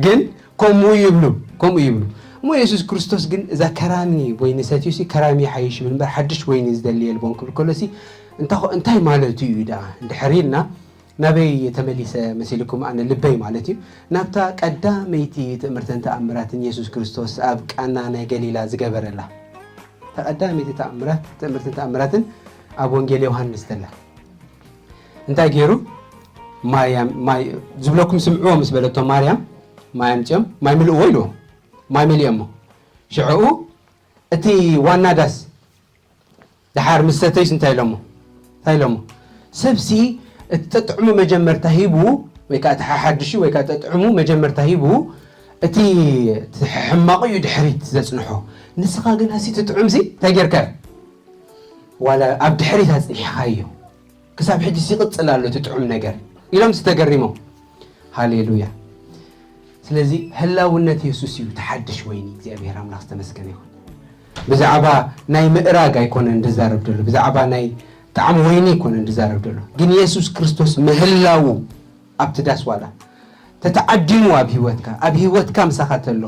ግን ከምኡ ይብሉ፣ ከምኡ ይብሉ። እሞ የሱስ ክርስቶስ ግን እዛ ከራሚ ወይኒ ሰትዩሲ ከራሚ ይሓይሽ ይብል እምበር ሓድሽ ወይኒ ዝደሊ የልቦን ክብል ከሎሲ እንታ-፣ እንታይ ማለቱ እዩ ደኣ? እንድሕር ኢልና ናበይ ተመሊሰ መሲልኩም? ኣነ ልበይ ማለት እዩ ናብታ ቀዳመይቲ ትእምርትን ተኣምራትን የሱስ ክርስቶስ ኣብ ቃና ናይ ገሊላ ዝገበረላ። እታ ቀዳመይቲ ተኣምራት፣ ትእምርትን ተኣምራትን ኣብ ወንጌል ዮሃንስ ተላ። እንታይ ገይሩ? ማርያም፣ ማይ ዝብለኩም ስምዕዎ ምስ በለቶ ማርያም፣ ማይ ኣምጽኦም፣ ማይ ምልእዎ ኢልዎ። ማይ መሊኦሞ። ሽዕኡ እቲ ዋና ዳስ ደሓር ምስ ሰተዩስ እንታይ ኢሎሞ? እንታይ ኢሎሞ? ሰብሲ እቲ ጠጥዕሙ መጀመርታ ሂቡ፣ ወይ ከኣ እቲ ሓሓድሹ፣ ወይ ከኣ ጠጥዕሙ መጀመርታ ሂቡ፣ እቲ፣ እቲ ሕማቑ እዩ ድሕሪት ዘጽንሖ። ንስኻ ግን ኣሲ እቲ ጥዑምሲ እንታይ ጌርካዮ? ዋላ ኣብ ድሕሪት ኣጽኒሕኻዮ። ክሳብ ሕጂ ይቕጽል ኣሎ እቲ ጥዑም ነገር ኢሎም ዝተገሪሞም። ሃሌሉያ። ስለዚ ህላውነት የሱስ እዩ ተሓድሽ ወይኒ። እግዚኣብሔር ኣምላኽ ዝተመስገነ ይኹን። ብዛዕባ ናይ ምእራግ ኣይኮነን ዝዛረብ ዘሎ፣ ብዛዕባ ናይ ጣዕሚ ወይኒ ኣይኮነን ዝዛረብ ዘሎ፣ ግን የሱስ ክርስቶስ ምህላዉ ኣብቲ ዳስ ዋላ ተተዓዲሙ ኣብ ህይወትካ፣ ኣብ ህይወትካ ምሳኻ ተሎ፣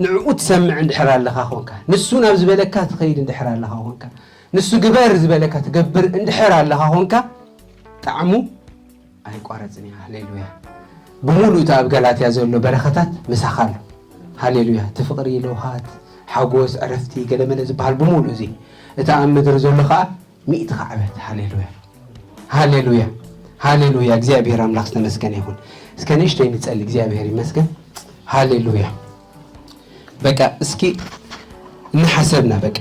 ንዕኡ ትሰምዕ እንድሕር ኣለኻ ኾንካ፣ ንሱ ናብ ዝበለካ ትኸይድ እንድሕር ኣለኻ ኾንካ፣ ንሱ ግበር ዝበለካ ትገብር እንድሕር ኣለኻ ኾንካ፣ ጣዕሙ ኣይቋረጽን እያ። ሃሌሉያ። ብምሉእ እቲ ኣብ ገላትያ ዘሎ በረኸታት ምሳኻ ኣሎ። ሃሌሉያ። እቲ ፍቕሪ፣ ለውሃት፣ ሓጎስ፣ ዕረፍቲ፣ ገለመለ ዝበሃል ብምሉእ እዚ፣ እቲ ኣብ ምድሪ ዘሎ ኸኣ ሚእቲ ኻዕበት። ሃሌሉያ። ሃሌሉያ። ሃሌሉያ። እግዚኣብሔር ኣምላኽ ዝተመስገነ ይኹን። እስከ ንእሽተይ ንጸሊ። እግዚኣብሔር ይመስገን። ሃሌሉያ። በቃ እስኪ እናሓሰብና በቃ